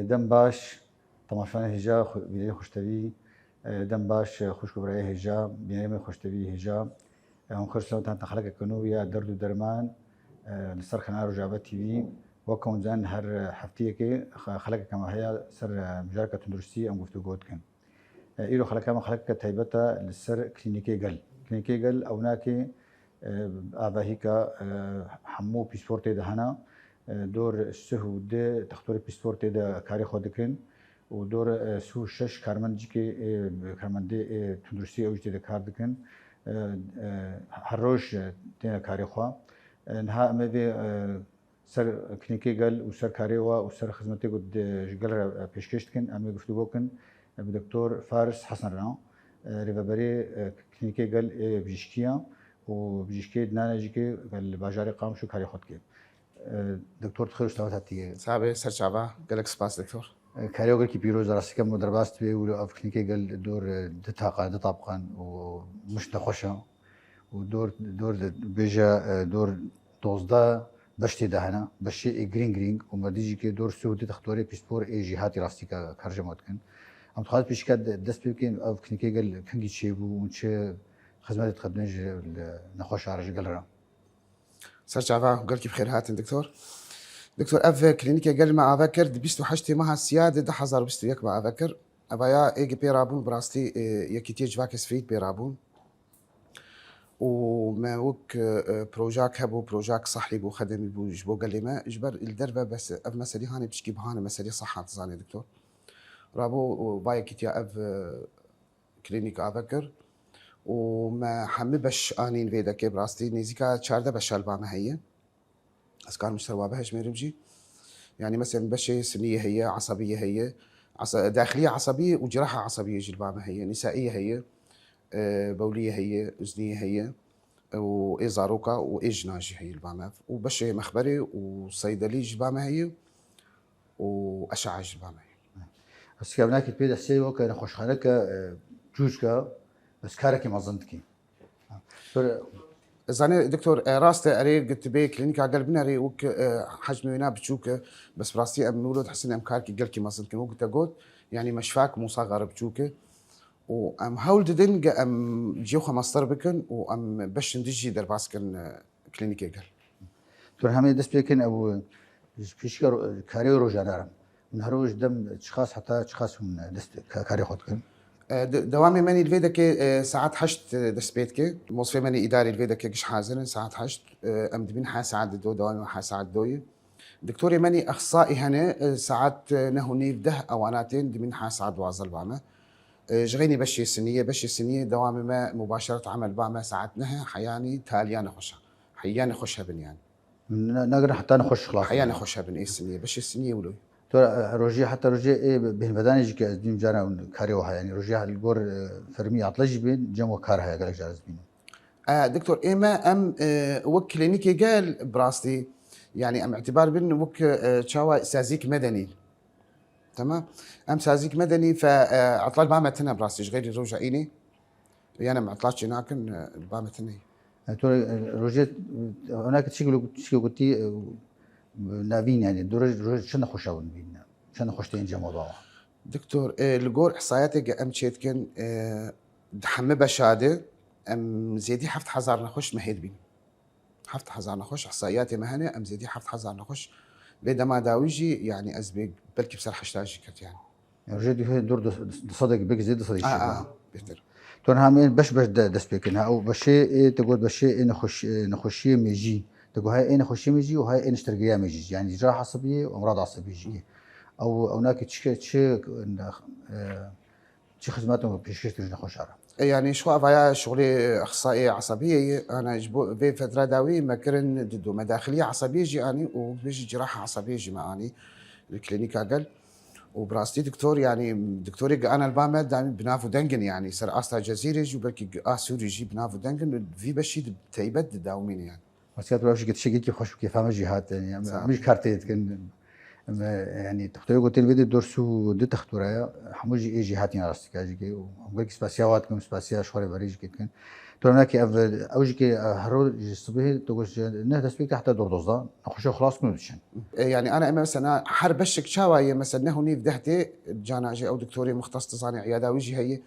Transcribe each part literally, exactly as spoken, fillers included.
Dem baş, temaşevanên hêja, xwe-, bînerên xweştevî, e, dem baş, e, xwişk û birayê hêja, bînerên me xweştevî hêja. E, hûn xêr selamet hatin xelekeke nû ya derd û derman, e, li ser xanala Rojava T V. Wek hûn zanin her hefteyekê xe-, xelekeke me heye ser, e, mijareke tunduristî em guftûgo dikin. E, îro xeleka me xelekeke taybet e li ser Klînîkê Gel. Klînîkê Gel ewnakê, e, avahîka, e, hemû pîspor tê de hene. E, dor sih û di dextorê pîspor tê de karê xwe dikin û dor, e, sih û şeş karmend jî kê, e, karmendê, e, tunduristî ew jî tê de kar dikin. E, e, her roj, e, têne karê xwe. E, niha em ê vê, e, ser Klînîkê Gel û ser karê we û ser xizmetê ku di, ji gel re, e, pêşkêş dikin, em ê guftûgo kin, e, bi Doktor Faris Hesen re, e, rêveberê, e, Klînîkê Gel ê bijîşkî ye û bijîşkê dinane jî ke li bajarê Qamişlo karê xwe dike. E, Doktor, tu xêr û selamet hatî. Sabe, ser çava, gelek spas, Doktor. E, karê we gelkî pîroz e, rastî ke em derbas dibê û ev Klînîkê Gel dor, e, di taqan, di tabqan û mişt nexweş e. û dor, dor de bêje, e, dor dozdeh beş tê de hene. Beşê ê girîng girîng û me dî jî ke dor sih û di dextorê pîspor ê jîhatî rastî ke karê me dikin. Em dixwazin pêşîka de-, dest pê bikin, ev Klînîkê Gel kengî çêbû û çi xizmetê diqedimîne ji nexweşa re, ji gel re. Ser çava, gelkî bi xêr hatin, Doktor. Doktor, ev Klînîkê Gel me ava kir di bîst û heştê meha sîya de du hezar û bîst û yek me ava kir. Evaya êgî pê rabûn, bi rastî, e, yekîtiyê civakê Sifrît pê rabûn. Û me wek, e, projak hebû, projak sehî bû, xedemî bû ji bo gelê me. Ji ber li derve bes ev meselî hanê piçkî bihane, meselî seha dizanê, Doktor. Rabû û va yekîtiya ev, e, klînîk ava kir. Û me hemî beş anîn vê dekê, bi rastî nêzîka çardeh beşa li ba me heye. Ez karim ji ser wa bihejmêrim jî. Yani mesela beşê siniyê heye, esabiyê heye, asa-, daxiliyê esabiyê û ciraha esabiyê jî li ba me heye, nîsaiyê heye, e, bewliyê heye, uzniyê heye, e, û ê zaroka û ê jina jî heye li ba me. Û beşê mexberê û seydelî jî li ba me heye û eşae jî li ba me heye. Ez kevnakî pê destê weke nexweşxaneke, e, cûcke, ez karekî mezin dikî. Pir- Zanê, Doktor, e, rast e, erê, tu bê klînîka gel binerê, wek, e, hecmê wêna biçûk e, bes bi rastî em wilo dihsin em karkî gelkî mezin dikin. Wek te got, yanî meşfak musaxar biçûk e. Û em hewl didin ge em cihê xwe mestir bikin û em beşên din jî derbas kin, e, klînîkê gel. Tu hemê dest pê kin ew, ji pêşîka ro-, karê rojane re. Hûn her roj dem çiqas heta çiqas hûn dest ka-, karê xwe dikin? E, de-, dewamê me nî li vê dekê, e, saet heşt, e, dest pê dike. Mozifê me nî îdarî li vê dekê giş hazir in, saet heşt. E, em dibîn her saet dido, dewamê me her saet didoyê. Doktorê me nî exsaî hene, e, saet, e, neh û nîv, deh ewana tên, dibîn her saet duwazdeh li ba me. E, ji xeynî beşê siniyê, beşê siniyê dewamê me mubaşeret emel ba me saet neh e, heyanî taliya nexweşa. Heya nexweş hebin yani. Ne-, nagirin heta nexweş xilas Heya bin. Nexweş hebin ê siniyê. Beşê siniyê wilo. Tu, e, rojê heta rojê ê bêhnvedanê jî ke ez dîm cara karê wiha, yani rojê li gor, e, fermî atle jî bên, cem we kar heye gelek cara ez dibînim. E, doktor, ê me em, e, wek klînîkê gel bi rastî, yani em îtibar bin wek, e, çawa sazîk medenî. Tamam. Em sazîk medenî fe, e, etla li ba me tine bi rastî ji xeyrî roja înê. Yanî em etla çê nakin, e, li ba me tine. E, tu, e, rojê, e, ewnake çi gilo-, çi gotî, e, navîn yani, du roj, roj çi nexweşa hûn bîn? Çi nexweş tên cem we bawa? Doktor, e, li gor ihsayatê ge em çê dikin, e, di hemî beşa de em zêdî heft hezar nexweş mehê dibîn. Heft hezar nexweş, ihsaiyatê me hene, em zêdî heft hezar nexweş. Vê dema dawî jî, yanî ez bê belkî bi ser heşta jî ket yani. Yani rojê dihê dor du, du sedek, belkî zêde du sedek A, şeş a, be. Bêhtir. Tu niha em ên beş beş de dest pê kirin. Ha, ew beşê ê, te got beşê ê nexweş-, e, nexweşiyê mêjî. Te got hay ê nexweşiyê mêjî û hay ê niştergeriya mêjî. Yani ciraha esebiyê û emrad esebiyê jî. Ew, ewnakî çi, çi, e, Çi xizmet û pêşkêş dikir ji nexweşa re? E, yanî ji xwe evaya şixulê exsayê esebiyê ye. Ana ji bo vê fetra dawî me kirin dido. Me daxiliya esebiyê jî anî û bêjî ciraha esebiyê jî me anî li klînîka gel. Û bi rastî doktor, yanî doktorê ge ana li ba me damî bi nav û deng in, yanî ser asta Cezîrê jî û belkî a Sûrî jî bi nav û deng in. Vî beşî di teybet didawimîne yani. Wesiyet rewşeke tiştekî xweş û kêfa me jî hat, yani, em, Sağ ol. Em jî kar tê dikin. Ve, yanî, textoyê ku tê li vê de dor sî û du textora ye, hemû jî ê jî hatîne rastî ka jî ke û hemû gelkî spasiya wan dikim, spasiya şorê berê jî ke dikin. Tu rewna ke ev, ew jî ke, e, her roj ji sibihê tu goş ji neh dest pê dike heta dor dozda, nexweşiya xilas kirin û diçin. E, yanî, ana eme mesela her beşek çawa ye, mesela neh û nîv deh tê, cana jî ew doktorê muxtes dizane, îyada wî jî heye,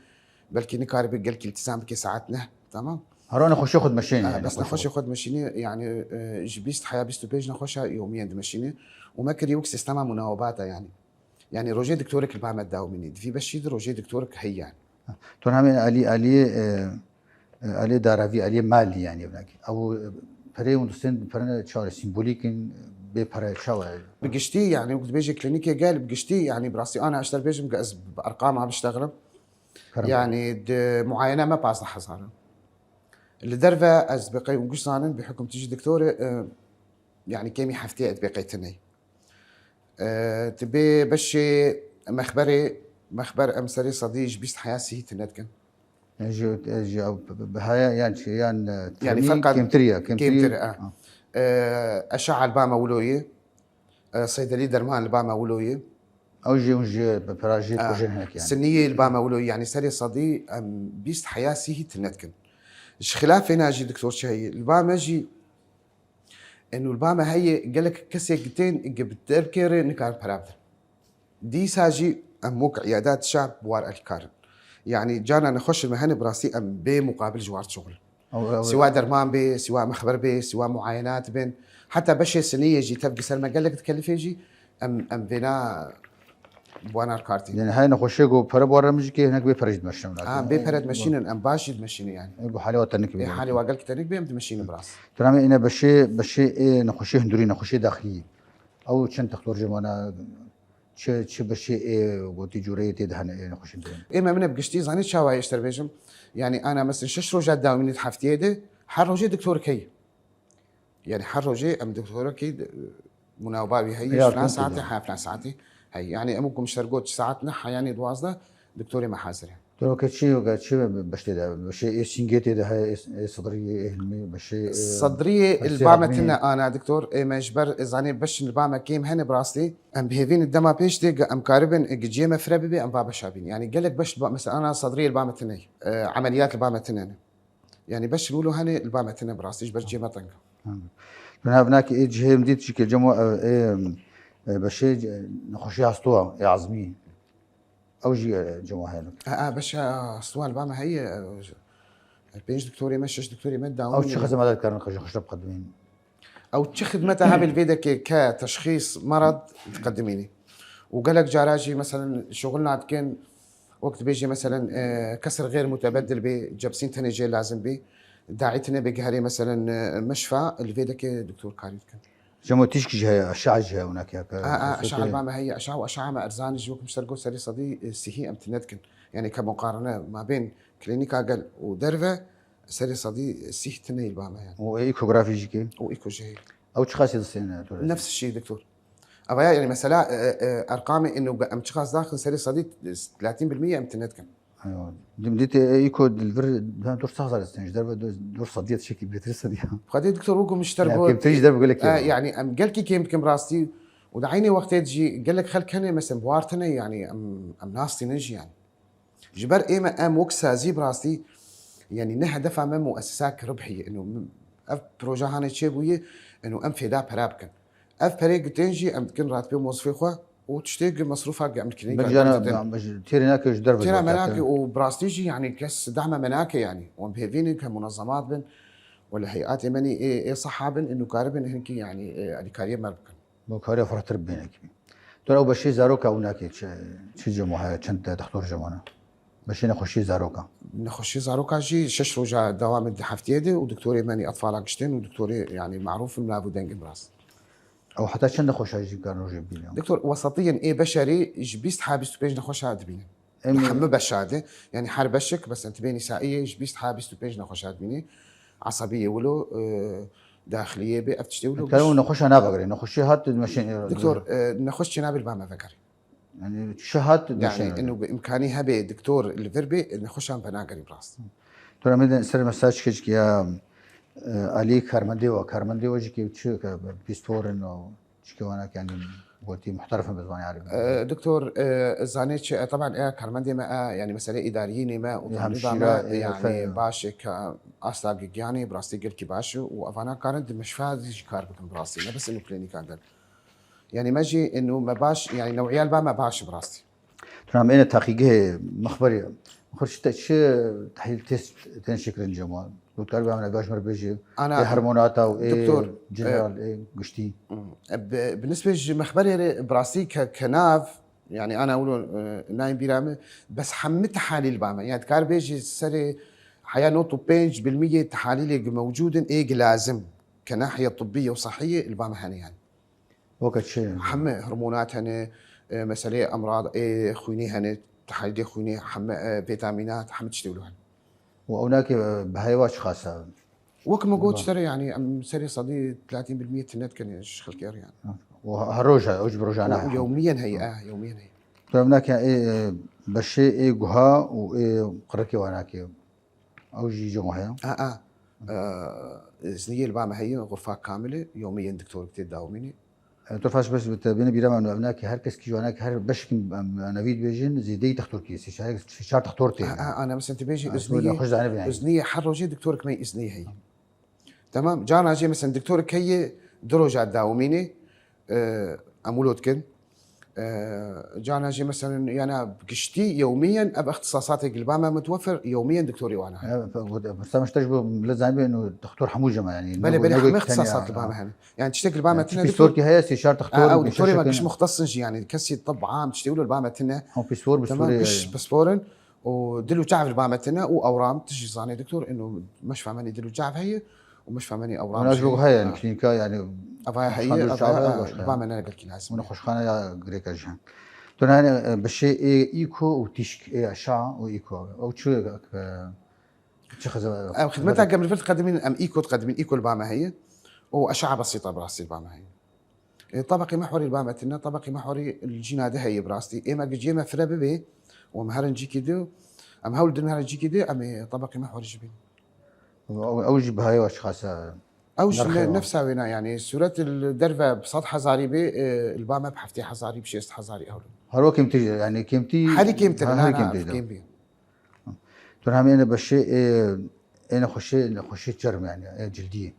belkî nikaribe gelkî îltizam bike saet neh, tamam? Her roj nexweşiya xwe dimeşîne, e, yanî, bes nexweşiya xwe dimeşîne, yanî, e, ji bîst heya bîst û pênc nexweşa yomî dimeşîne û me kiriye wek sîstema munawebata, yanî. Yanî rojê doktorek li ba me didawimînî. Di vî beşî de rojê doktorek heye, yanî. Tu hemê alî, aliyê, e, e, aliyê daravî, aliyê malî, yanî, evnakî. Ew, e, perê hûn distên, perene çawa, sîmbolîk in, bê pere çawa ye? Bi giştî, yanî, wek dibêje klînîkê gel, bi giştî, yanî, bi rastî ana eşter bêjim ke ez bi erqama biştexlim. Kerem. Yanî, di muayene me pazdeh hezar in. Li derve ez bi qey û giş zanin, bi hukm tijî doktorê, e, yanî, kêmî heftê ez bi qey tiney. E, tu bê beşê mexberê, mexber em serê sedî ji bîst heya sî tine dikin. Ji, ji, bi haya yan çi, yan, e, yanî termî ferqa kêmtir ye, kêmtir, kêmtir, e. Ha. E, eşa'a li ba me wilo ye. E, seydelî derman li ba me wilo ye. Ew jî, hûn jî bi pera jî, e, projeyên hinek, yanî. Siniyê li ba me wilo ye, yanî serê sedî em bîst heya sî tine dikin. Ji xilafê na jî doktor çi heye? Li ba me jî Eno li ba me heye gelek kesê gitên gi bi dervkê re nikarin pera bidin. Dîsa jî em wek îyadat şa bi war alîkar in. Yanî cana nexweşên me hene bi rastî em bê muqabil ji war dişuxulin. Ew, ew, siwa derman bê, siwa mexber bê, siwa muayenat bên. Heta beşê siniyê jî tev gi ser me gelek dikelifê jî em, em vêna bi wan alîkar tînin. Yanî heye nexweşiyê ku pere bi wan re min jî ke hinek bê pere jî dimeşînin. Ha, bê pere dimeşînin, em baş jî dimeşînin yanî. Ê, ku halê wa tenik bê. Ê, halê wa gelkî tenik bê, em dimeşînin bi rast. Tu namê îne beşê, beşê ê nexweşê hundirî, nexweşê daxilî. Ew çend textor ji wana, çi, çi beşê ê gotî cûreyê tê de hene ê nexweşê hundirî? Ê me mine bi giştî zanî çawa eşter bêjim. Yanî ana mesela şeş roja dawînî di heftiyê de her rojê doktor key. Yanî her rojê em doktorekî, e, munaweba wî heye, filan saetê, ha, filan saetê heye. Yanî em wekû min ji te re got saet neh heyanî duwazdeh doktorê me hazir e. Doktor, weke çi, weke çi beş tê de? Beşê ê sîngê tê de heye, ê, ê sidriyê, ê hilmê, beşê, ê, sedriyê li ba me tine ana doktor, ê me ji ber, ê zanê beş li ba me kêm hene bi rastî. Em bi hêvî ne dema pêş tê, em karibin, e, cihê me fire bibe, em va beşa bîn. Yanî gelek beş li ba, mesela ana sedriyê li ba me tine, e, emeliyat li ba me tine ne. Yanî beş li wilo hene li ba me tine bi rastî ji ber cihê me teng e. Anladım. Min ev nakî ê cihê min dît jî ke cem ê, e, e, beşê, e, nexweşiya stûwa, ê azmî. Ew jî, e, cem heye. E, e, beşa stûwa li ba me heye, e, pênc doktorê me, şeş doktorê me dawî. Ew çi xizmeta dikarin qe ji xwe re biqedimînin? Ew çi xidmeta hebe li vê derê ke teşxîs merad diqedimînî. Û gelek cara jî, meselen, şuxul nadikin, wek dibêjê, meselen, e, kesir xêr mutebedil bê, cebsîn tenê jê lazim bê, daî tine bê giherê, meselen, e, meşfa, li vê derê doktor karî dikin. Cemo tîşk jî heye, eşa jî heye, winakî heke. A, a, eşa li ba me heye, eşa û eşa me erzan jî, wek min ji te re got, serê sedî, e, sihî em tine dikin. Yanî ke muqarene mabên klînîka gel û derve, serê sedî sîh tine li ba me yani. Û ekografî jî ke? Û eko jî heye. Ew çiqasî distêne, doktor? Nefs şî, doktor. Eva ya, yani mesela, e, e, erqamê ino em çiqas daxin serê sedî, e, thelathîn bil mîye em tine dikin. Eywa. Dim dîtê eko di vir, ben dor sax zar distên, ji derve dor, dor sediye tişekî bêtir sediye. Xwedê doktor wekû min ji te re got. Ya, kêmtir ji derve gelek, e, kêm. Yani em gelkî kêm dikin rastî. Û di eynê wextê de jî gelek xelk hene, mesela bi war tine, yani em, em nas tînin jî yani. Ji ber ême em wek sazî bi rastî, yanî ne hedefa me muessisek ribhî ye. Ino ev proje hanê çêbûye, ino em fêda pera bikin. Ev perê gitên jî em dikin ratibê mozifê xwe û tiştê gi mesrûfa gi em li klînîka Belê jana têrê nake ji derve. Têra me nake û bi rastî jî yanî kes dahme me nake yanî. Wan bi hêvî ne ke munezemat bin, wele heyatê me nî ê, ê seha bin, ê nûkaribin hinkî yanî, ê alîkariyê me bikin. Bo kariya firehtir bibêne kî. Tu ew beşê zaroka ew nake çi, çi cem heye, çend te dextor cem hene? Beşê nexweşiyê zaroka. Nexweşiyê zaroka jî şeş roja dewamê di heftiyê de û doktorê me nî etfala giştên û doktorê, yanî, marûf in, nav û dengin rast. Ew heta çend nexweşa jî karin rojê bibîne? Doktor, wesatiyên ê beşerî ji bîst ha bîst û pênc nexweşa dibînin. Em Li hemû beşa de, yani her beşek, mesela tibê nîsaiyê ji bîst ha bîst û pênc nexweşa dibînî. Esebiyê wilo, e, daxiliyê bê, ev tiştê wilo. Kare û nexweşa navegere, nexweşê hat dimeşên. Doktor, e, nexweş çênabe li ba me vegere. Yani çi hat dimeşên. Yani ino bi imkanî hebe doktor li vir bê, nexweşan venagerî bi rast. Doktor, em ê ser mesaj çike çike ya, e, alî karmendê wa, karmendê wa jî ke çi ke pîspor in û Çike wana ke, yanî, Gotî muhterif in bi zimanê eribî. E, doktor, e, zanê çi, e, teban, e, karmendê me, e, yanî meselê îdariyînê me û Ê, hemşîra, me, e, yanî fe- baş e ke asta giyanê, bi rastî gelkî baş e û evana karin di meşfa jî kar bikin bi rastî, ne bes ino klînîkan der. Yanî me jî ino me baş, yanî new'iya li ba me baş e bi rastî. Tu nam êne teqîgehê mexberê, mexber çi te, çi tehlîl test tên şekirin cema? Gotkar be amine gaş mer bêjî, Ana, ê hormonata û ê doktor, general, e, ê giştî. E, bi, bi nisbê ji mexberê re bi rastî ke, ke nav, yanî ana wilo, e, nayên bîra min, bes hemî tehalîl ba me. Yanî dikar bêjî serê heya nod û pênc bil mîyê tehalîlê gi mewcûd in, ê gi lazim, ke nahiye tibbî û sehî li ba me hene yanî. Weke çi? Heme hormonat hene, e, meseleyê emrad, ê xwînê hene, tehalîlê xwînê, heme, e, vîtamînat, heme tiştê wilo hene. Û ew nake, e, bihayê wa çiqas e? Wek min got, Ba. Serê, yanî, em serê sedî tlatîn bil mîyê tune dikin ji xelkê re, yanî. Û her roj e, ew ji bi rojane Û heye. Yewmiyen heye, e, yewmiyen heye. Tu ev nake, ê, e, beşê, ê guha û ê qirikê wa nake. Ew jî cem heye. A, a. E, izniyê li ba me heye, xurfa kamil e, yewmiyen doktor tê dawamînê. E, tu faş bes bi te bîne bîra me, ev nake her kes kî ji wana ki her beşek em, em, nevî dibêjin, zêdeyî textor kî, sê çar, sê çar textor tê. A, a, ana, mesela tu bêjî Ha, izniyê, xweş zanî bîne. Izniyê her rojê doktorek me izniyê heye. Tamam, carna jê mesela doktorek heye, du roja dawamînê, e, em wilo dikin. E, carna jê mesela yana giştî yewmiyen ev ixtisasatê li ba me mutwefir, yewmiyen doktorê wana heye. E, pe-, got, e, pirsa min ji te ji bo millet zanîbê, ino textor hemû cema, yanî, Belê, ne belê, got, ne hemî got ixtisasat tenya, li ba me hene. Yanî tiştek li ba me tine, Çi doktor, pîstorkî heye, sê çar textor, a, ew doktorê me pêşekin. Giş muxtesin jî, yanî kesî tib am, tiştê wilo li ba me tine. Hemû pîstor, Tamam, pîstorê, giş pisporin û dil û çav li ba me tine û ewram, tu jî zanê doktor, ino meşfa me nî dil û çav heye û meşfa me nî ewram Ona jî ji bo heye, yanî, Ha. Klînîka, yanî, Ava heye, xwendin ava, çav heye, ha, baş li heye. Ba me ne gelkî lazim. Ona xweşxane ya girêke jî hene. Tu nane, e, bi şê ê îko û tîşk, ê eşa û îko. Ew çi, e, Çi xizmet? Em xidmeta gemrifil diqedimîn, em îko diqedimîn, îko li ba me heye û eşaa besîta bi rastî li ba me heye. E, tebeqê mehwerî li ba me tine, tebeqê mehwerî li cîna di heye bi rastî. Ê me giciyê me fire bibe û em herin cîkî di, em hewl din herin cîkî di, em ê tebeqê mehwerî jî bîn. Ew, ew jî bihayê wa çiqas e? Ew jî Nirxê ne, wa? Nefsa wêna, yanî sûret li derve bi sed hezarî bê, e, li ba me bi heftê hezarî, bi şêst hezarî ew. Her wekî kêmtir, yanî kêmtî, Herî kêmtir, her, na, her na, kêmtir de. Kêm bî. Tu hemî êne beşê, ê, ê nexweşê, nexweşê çerm, yanî, ê cildiyê.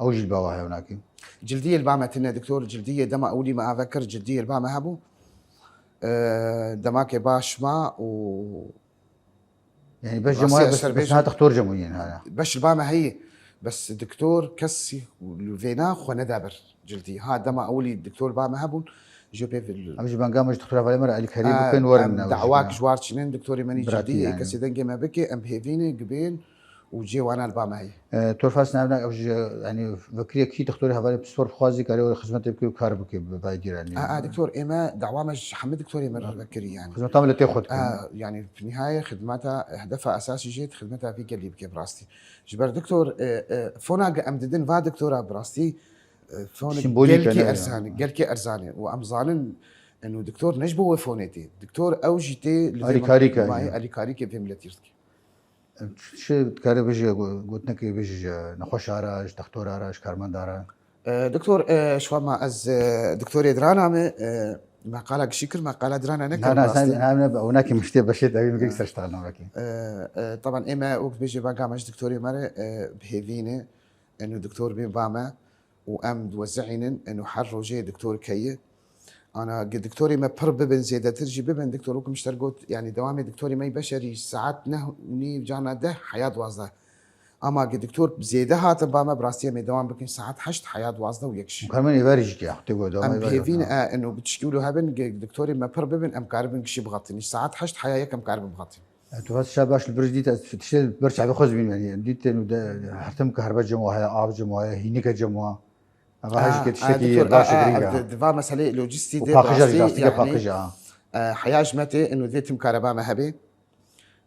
Ew jî li ba we heya nakê. Cildiyê li ba me tine, doktor, cildiyê dema ewilî me ave kir, cildiyê li ba me hebû. Ee, demakê baş ma û Yanî beş Rastî cemaye, ez bes, ser bes bêjim. Ha, doktor cemûyên haya. Beş li ba me heye. Bes doktor kesî li vêna xwe neda ber cildî. Ha, dema ewilî doktor ba me hebûn, ji pê Ev ji benga me ji doktora Valê me re alîkarî Ha, bikin, werin em ew ji dawak ben. Ji war çînin, doktorê me nî Biratî cildî, yanî. Kesê dengê me bike, em hêvî ne, gibên û cê wana li ba me heye. E, Torfas navnak ev ji, yanî, vekirî kî doktorê hevalê pispor bixwazî, karê were xizmetê bike û kar bike bi vay dîranî. A, a, doktor, ê me dawa me ji hemî doktorê me re vekirî, yanî. Xizmeta me li tê xwe dikin. A, yanî, fi nihayê xidmeta, hedefa esasî jê xidmeta vî gelî bike bi rastî. Ji ber doktor, e, e, fona ge em didin va doktora bi rastî, e, fon Simbolîk e, gelkî ne? Erzan e, gelkî erzan e. Û em zanin, eno doktor ne ji bo wê fonê tê. Doktor ew jî tê li vê Alîkarî me-, ke, mayê ya. Alîkarî ke vê miletî dike. Çi dikare bêje, go-, gotinekê bêje ji nexweşa re, ji dextora re, ji karmenda re? E, doktor, e, şwa ma ez, e, doktorê dirana me, e, me qala gişî kir, me qala dirana nekir Na, na, rastî. Sen, na, na, o nakî miştê beşê dawî min Ha. Ser ştaxil namekî. E, e, taban ê me wek bêje banga me ji doktorê me re, e, bi hêvî ne, eno doktor bê ba me, û em diwezînin, eno her rojê doktor keye. Ana, ge doktorê me pir bibin, zêdetir jî bibin, doktor wek min ji te got, yanî dewamê doktorê me yî beşerî saet neh û nîv cana deh heya duwazdeh. Ama ge doktor zêde hatin ba me, bi rastî em ê dewam bikin saet heşt heya duwazdeh û yek jî. Em karin êvarî jî ke, tê got, dewam Em êvarî bihêvîn, ha. E, eno bi tişkî wilo hebin, ge doktorê me pir bibin, em karibin gişî bixetin. Ji saet heşt heya yek em karibin bixetin. E, tu vas şa baş li bir dît, ez tiştê li ber çavê xwe zibîn, yanî, dît, û de, hertim ke herbe cem wa heye, av cem wa heye, hînike cem wa. Eva Ha, hejike ha, tiştekî doktor, baş ha, girîng ha, e. Di, di va meselê lojistî Û de paqij a, rastî, lojistî de yanî, paqij a. E, heya ji me tê, eno divê tim kareba me hebe.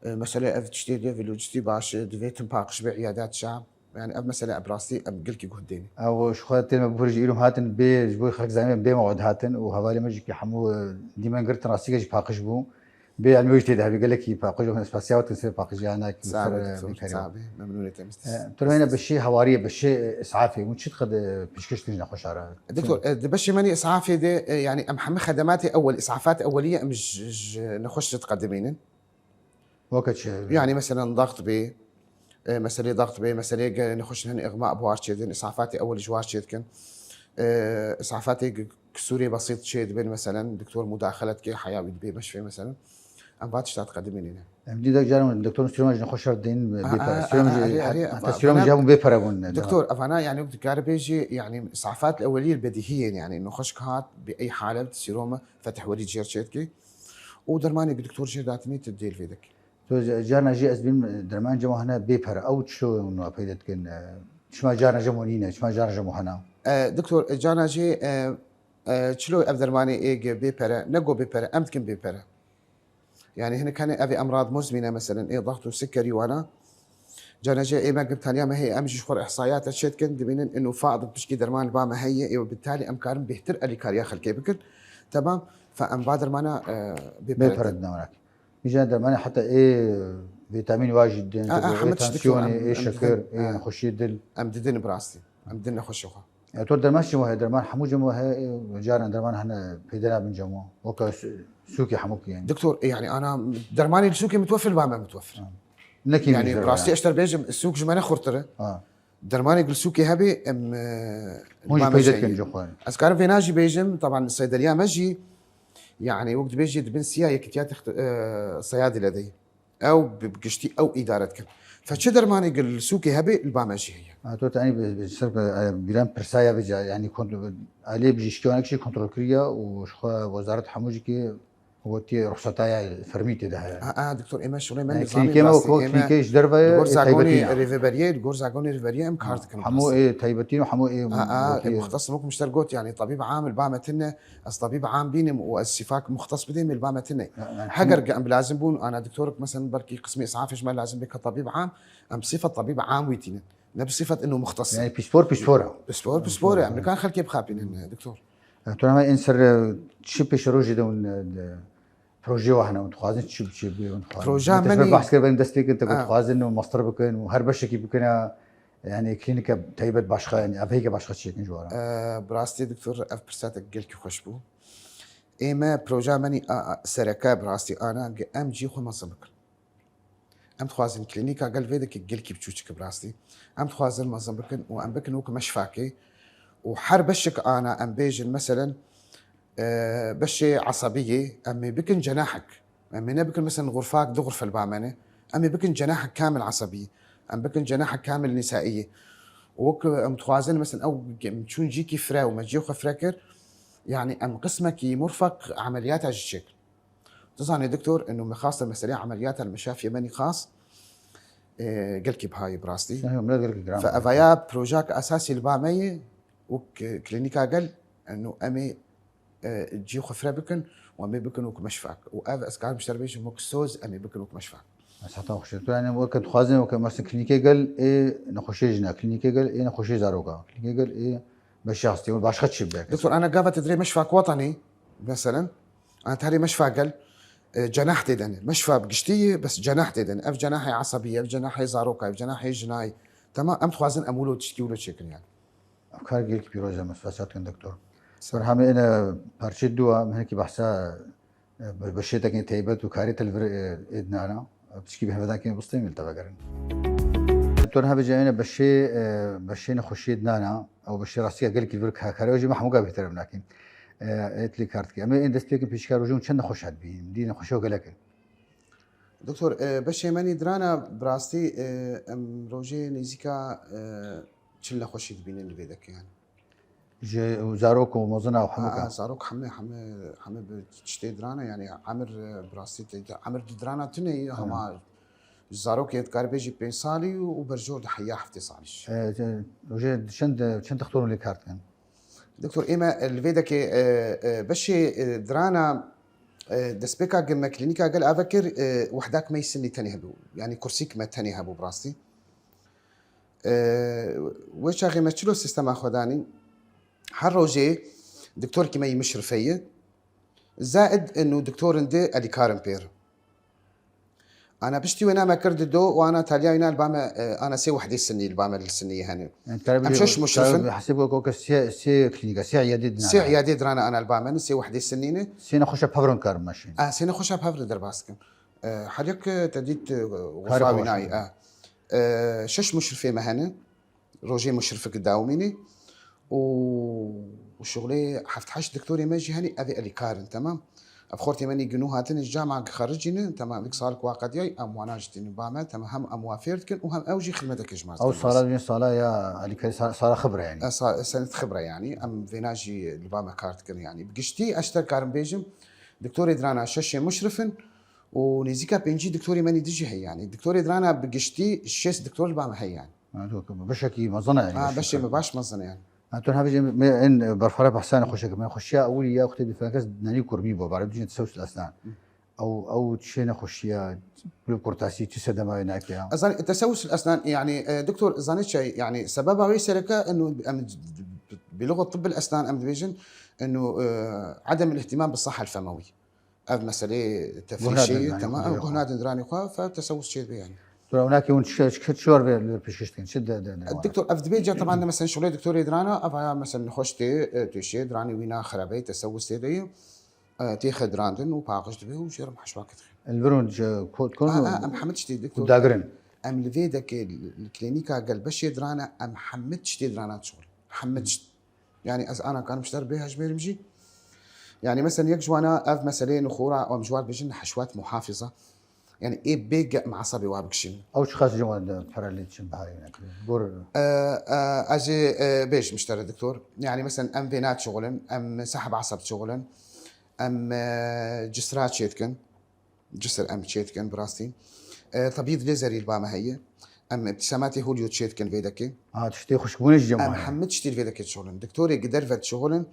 E, meselê ev tiştê de vê lojistî baş, e, divê tim paqij be îyadat şa. Yanî ev mesele ev rastî em gelkî guh dêne. Ew ji xwe tên me bihurî ji îro hatin bê, ji bo xelk zanî bê me wed hatin û hevalê me jî ki hemû, e, dîmen girtin rastî ke jî paqij bû. Bê, yani, wê jî tê de hebî gelekî paqij û spasiya we dikin ser paqijiyanek li ser, e, bî perê. Sağ be, memnuniyet em. E, tu reyne bi şê hewariyê, bi şê, e, isafê, hûn çi diqe di pêşkêş dikin ji nexweşa re? Doktor, e, di beşê me nî isafê de, e, yani, em hemî xedematê ewel, isafat eweliye em ji, ji nexweş re diqedimînin. Weke çi? Yani, meselen, daxt bê, e, meselê daxt bê, meselê ge-, nexweşin hin îxma bi war çêdin, isafatê ewel ji war çêdikin. E, isafatê g-, Qisûrê besît çê dibin, meselen, doktor mudaxele dike, heya wî dibê meşfê, meselen. Em va tişta diqedimînîne. Em dî de caran doktor sîroma ji nexweşa dîn bê pere. Sîrom jî, heta sîrom jî hebûn bê pere bûn. Doktor, evana, yani, wek dikare bêjî, yani, safat li ewelî bedîhî yên, yani, nexweşik hat, bi ey halet, sîroma fetihwerî cêr çêdikê. Û dermanê doktor jê datinî tu dêl vê dikî. Tu carna jî ez bînim derman cema hene bê pere. Ew çi nû peyda dikin? Çima carna cemo nîne? Çima carna cemo hene? E, doktor, e, carna jî, e, e, çilo ev dermanê ê ge bê pere, ne go bê pere, em dikin bê pere. Yani hinek hene ev ê emrad muzmîne, meselen, ê daxt û sikerî wana. Carna jî ê me gibtaliya me heye, em jî ji xwe re ihsayata çêdikin, dibînin inu faqd pişkî derman li ba me heye, ê bitalî em karin bêhtir elîkariya xelkê bikin. Temam, fe em va dermana, e, bê pere. Bê pere dinawirak. Mîja dermanê heta ê vîtamîn wa jî didin, ê tansiyonê, ê şekir, ê nexweşiyê dil. Em didin bi rastî. Em didin nexweşê xwe. Ya, to derman çi heye? Derman hemû cem heye, caran derman hene peyda nabin cem. Weke sûkê hemû kiyen. Doktor, e, yani ana dermanê li sûkê mitwefir li ba me mitwefir. Nekî yani bi rastî eşter bêjim, sûk ji me ne xurtir e. Dermanê gil sûkê hebê, em, e, hûn jî peyda dikin ji xwe. Ez karim vêna jî bêjim, taban seydeliya me jî, yani wek dibêjî dibin siya yekîtiya text-, e, seyadî le de ye. Ew bi, bi giştî ew îdare dikin. Fe çi dermanê gil sûkê hebê li ba me jî heye. Ha, to tenê bi, bi ser, e, bîran pirsaya vêca, yani kont-, aliyê bijîşkiyanek jî kontrol kiriye û ji xwe wezaret hemû jî ki Wekî ruxseta ya fermî tê de heye. A, a, doktor, ême şûlê me nizamî klînikê me wek klînikê ji derve ye, ê taybetî ye. Rêveberiyê, li gor zagonê rêveberiyê em kar dikin. Hemû ê taybetî û hemû ê, a, a, ê muxtes, wek min ji te got, yani tabîb am li ba me tune, ez tabîb am bînim û ez sîfak muxtes bidêm, li ba me tune. Heger em bi lazim bûn, ana doktorek, mesela belkî qismê isafê ji me lazim bê ke tabîb am, em sîfa tabîb am wî tînin. Ne bi sîfet ino muxtes. Yani pispor, pispor e. Pispor, pispor e. Em nikan xelkê bixapînin, doktor. E, tu hema ên ser, e, çi pêşerojê de hûn, e, de projeyê wa hene, hûn dixwazin çi, çi bê hûn dixwazin? Proja me nî behs kir, ben dest pê kir, te got dixwazin û master bikin û her beşekî bikine, yani klînike taybet başqa, yani evheyke başqa çêkin ji wara. E, bi rastî doktor, ev pirsetek gelkî xweş bû. Ê me proja me nî a, a, sereke bi rastî ana ge em cî xwe mezin bikin. Em dixwazin klînîka gel vê dikê gelkî biçûçik e bi rastî. Em dixwazin mezin bikin û em bikin wek meşfakê û her beşek ana em bêjin, meselen, e, beşê esebiyê em ê bikin cenahek. Em ê nebikin, meselen, xurfak, du xurfe li ba me ne. Em ê bikin cenahek kamil esebiyê. Em bikin cenahek kamil nîsaiyê. Û wek em dixwazin, meselen, ew em çûn cîkî fire û me cî xwe fire kir, yani em qismekî murfek emeliyata jî çêkin. Tu zanî, doktor, inu mixaste meselê emeliyata li meşafiyê me nî xas, e, gelkî bihayê bi rastî. Sehî, millet gelkî giran. Fe evaya projak esasî li ba me ye û k-, klînîka gel, inu em ê, e, cî xwe fire bikin û em ê bikin wek meşfak. Û ev ez karim ji te re bêjim wek soz em ê bikin wek meşfak. Ez heta xweşê. Tu yani weke dixwazin weke mesela klînîkê gel ê nexweşê jina, klînîkê gel ê nexweşê zaroka, klînîkê gel ê beşê hastê û başqa çi bike? Doktor, ana gava te dirê meşfak wetanî, meselen, ana tarê meşfa gel, e, cenah tê dene. Meşfa bi giştî ye, bes cenah tê dene. Ev cenahê esebî ye, ev cenahê zaroka ye, ev cenahê jina ye. Temam, em dixwazin em wilo tiştî wilo çêkin yani. Ev kar gelkî pîroz e, me spas dikin doktor. Sağ ol. Berhemê ene parçê dû a, em hinekî behsa, e, bi, bi şêtekên taybet û karê te li vir, e, ê dinana. Pişkî bi hevdakên bistê min li te vegerin. Doktor, hevê cayê ne beşê, e, beşê nexweşiyê dinana, ew beşê rastî ya gelkî li vir ka-, karê jî me hemû ka bêhtir em nakin. E, ê tilî kar dike. Em ê dest pê kin pêşka rojê hûn çend nexweş hat bî? Dî nexweşiya gelek in. Doktor, e, beşê me nî dirana bi rastî, e, em rojê nêzîka, e, çil nexweşî dibînin li vê deke yani. Ji zarok û mezina û hemû ka. A, zarok heme, heme, heme bi tiştê dirana yani emir, e, bi rastî te, emir di dirana tune ye, hema zarokê dikare bêjî pênc salî û, û berjor di heya heftê salî jî. E, rojê çend, çend dixtor lê kar dikin? Doktor, ême li vê dekê, e, e, beşê, e, dirana, e, destpêka ge me klînîka gel ave kir, e, wehdak me yî sinî tenê hebû. Yani kursîk me tenê hebû bi rastî. E, wê çaxê me çilo sîstema xwe danîn. Her rojê doktorkî me yî mişrife ye. Zaid inu doktorin di elîkarin pêr. Ana piştî wêna me kir di do û ana taliya wîna li ba me, e, ana sê wehdê sinî li ba me li sinî hene. Yani, Em şeş muşrif in. Hesib wek wek sê, sê klînîka, sê iyadê din. Sê iyadê dirane ana li ba me ne, sê wehdê sinî ne. Sê nexweşa pevron karim meşin. A, sê nexweşa pevron derbas kin. E, her yek, e, te dît, e, wefa wînayî. E, e, şeş muşrifê me hene. Rojê muşrifik dawmînî û şuxulê heft heşt doktorê me jî henî ev ê elîkar in, temam. Ev xortê me nî ginû hatine ji cama xericîne, temam, vîk sal ku wa qediyay, em wana jî tînin ba me, temam, hem em wa fêr dikin û hem ew jî xidmeteke ji me dikin. Ew sala duyên sala ya elîkarî sa-, sala xibra yani. E, sa-, senet xibra yani, em vêna jî li ba me kar dikin yani. Bi giştî ez ji te karim bêjim, doktorê dirana şeşê muşrif in û nêzîka pêncî doktorê me nî dijî heye yani. Doktorê dirana bi giştî şêst doktor li ba me heye yani. Ha, tu, tu, beşekî mezin e yani. Ha, beşê me baş mezin e yani. Ha, tu hebijî me en berfara behsa nexweşiyeke me. Nexweşiya ewilî ya wextê bi fenekes nenî kurmî bû, bare dijî tesewus esnan. Ew, ew çi nexweşiya, bi kurtasî çi sedema wê nake ya? Ez zanî, tesewus esnan, yani, e, doktor, zanî çi, yani, sebeba wê sereke, eno, em, bi lugha tibb esnan em dibêjin, eno, e, adem el-ihtimam bi sahha el-femewi. Ev meselê tefrîşê, temam, ev guh nadin diranê xwe, fe tesewus çê dibe yani. Tu ew nakê hûn çi, çi, çi war vê li pêşkêş dikin? Çi de, de, de? Doktor, ev dibê ca teban de mesela şolê doktorê dirana, ev aya mesela nexweş tê, e, têşê, diranê wîna xerabeyê, tesewus tê de ye. E, tê xedirandin û paqij dibe û jê re meşwake dixin. Li vir hûn ji kot kon û em hemî tiştê, doktor, dagirin. Em li vê dekê li, li klînîka gel beşê dirana, em hemî tiştê dirana şol. Hemî tişt. Yani ez ana karim ji te re bê hejmêrim jî. Yani mesela yek ji wana ev meseleyê nixora, em ji wan dibêjin heşwat muhafiza. Yani ê bê ge-, em esabê wa bikişînin. Ew çiqas ji wan de paralel çin biha yine? Gor. E, e, ez ê, e, bêjim ji te re doktor. Yani mesela em vêna dişuxulin, em sahib esab dişuxulin, em, e, cisra çêdikin. Cisir em çê dikin, bi rastî. E, tebîd lêzerî li ba me heye. Em îbtîsematê holî çê dikin vê dekê. Ha, tiştê xuşkbûnê jî cem Em hemî tiştî li vê dekê dişuxulin. Doktorê gi derve dişuxulin,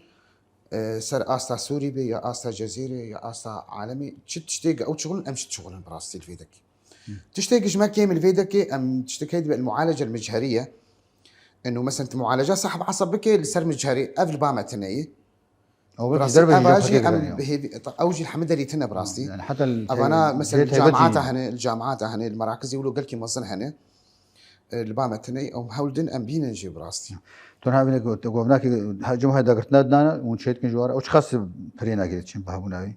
e, ser asta Sûrî be ya asta Cezîrê ya asta alemî, çi tiştê gi ew dişuxulin, em jî dişuxulin bi rastî li vê dekê. Tiştê gi ji me kêm li vê dekê, em tiştek heye dibe el-mualece el-mecheriye. Eno mesela tu mualeca sahib esab bike li ser mecherî, ev li ba me tune ye. Ew belkî derve jî eva jî em bi hêvî, ew jî li hemî derî tune bi rastî. Yani heta evana mesela li camata hene, li camata hene, li merakizê wilo gelkî mezin hene. E, li ba me tune, em hewl din em bînin jî bi rastî. Tu niha bîne ku te govnakî cem haya dagirtina dinane, hûn çê dikin ji wara. Ew çiqas pirê nake çin bi hebûna wî?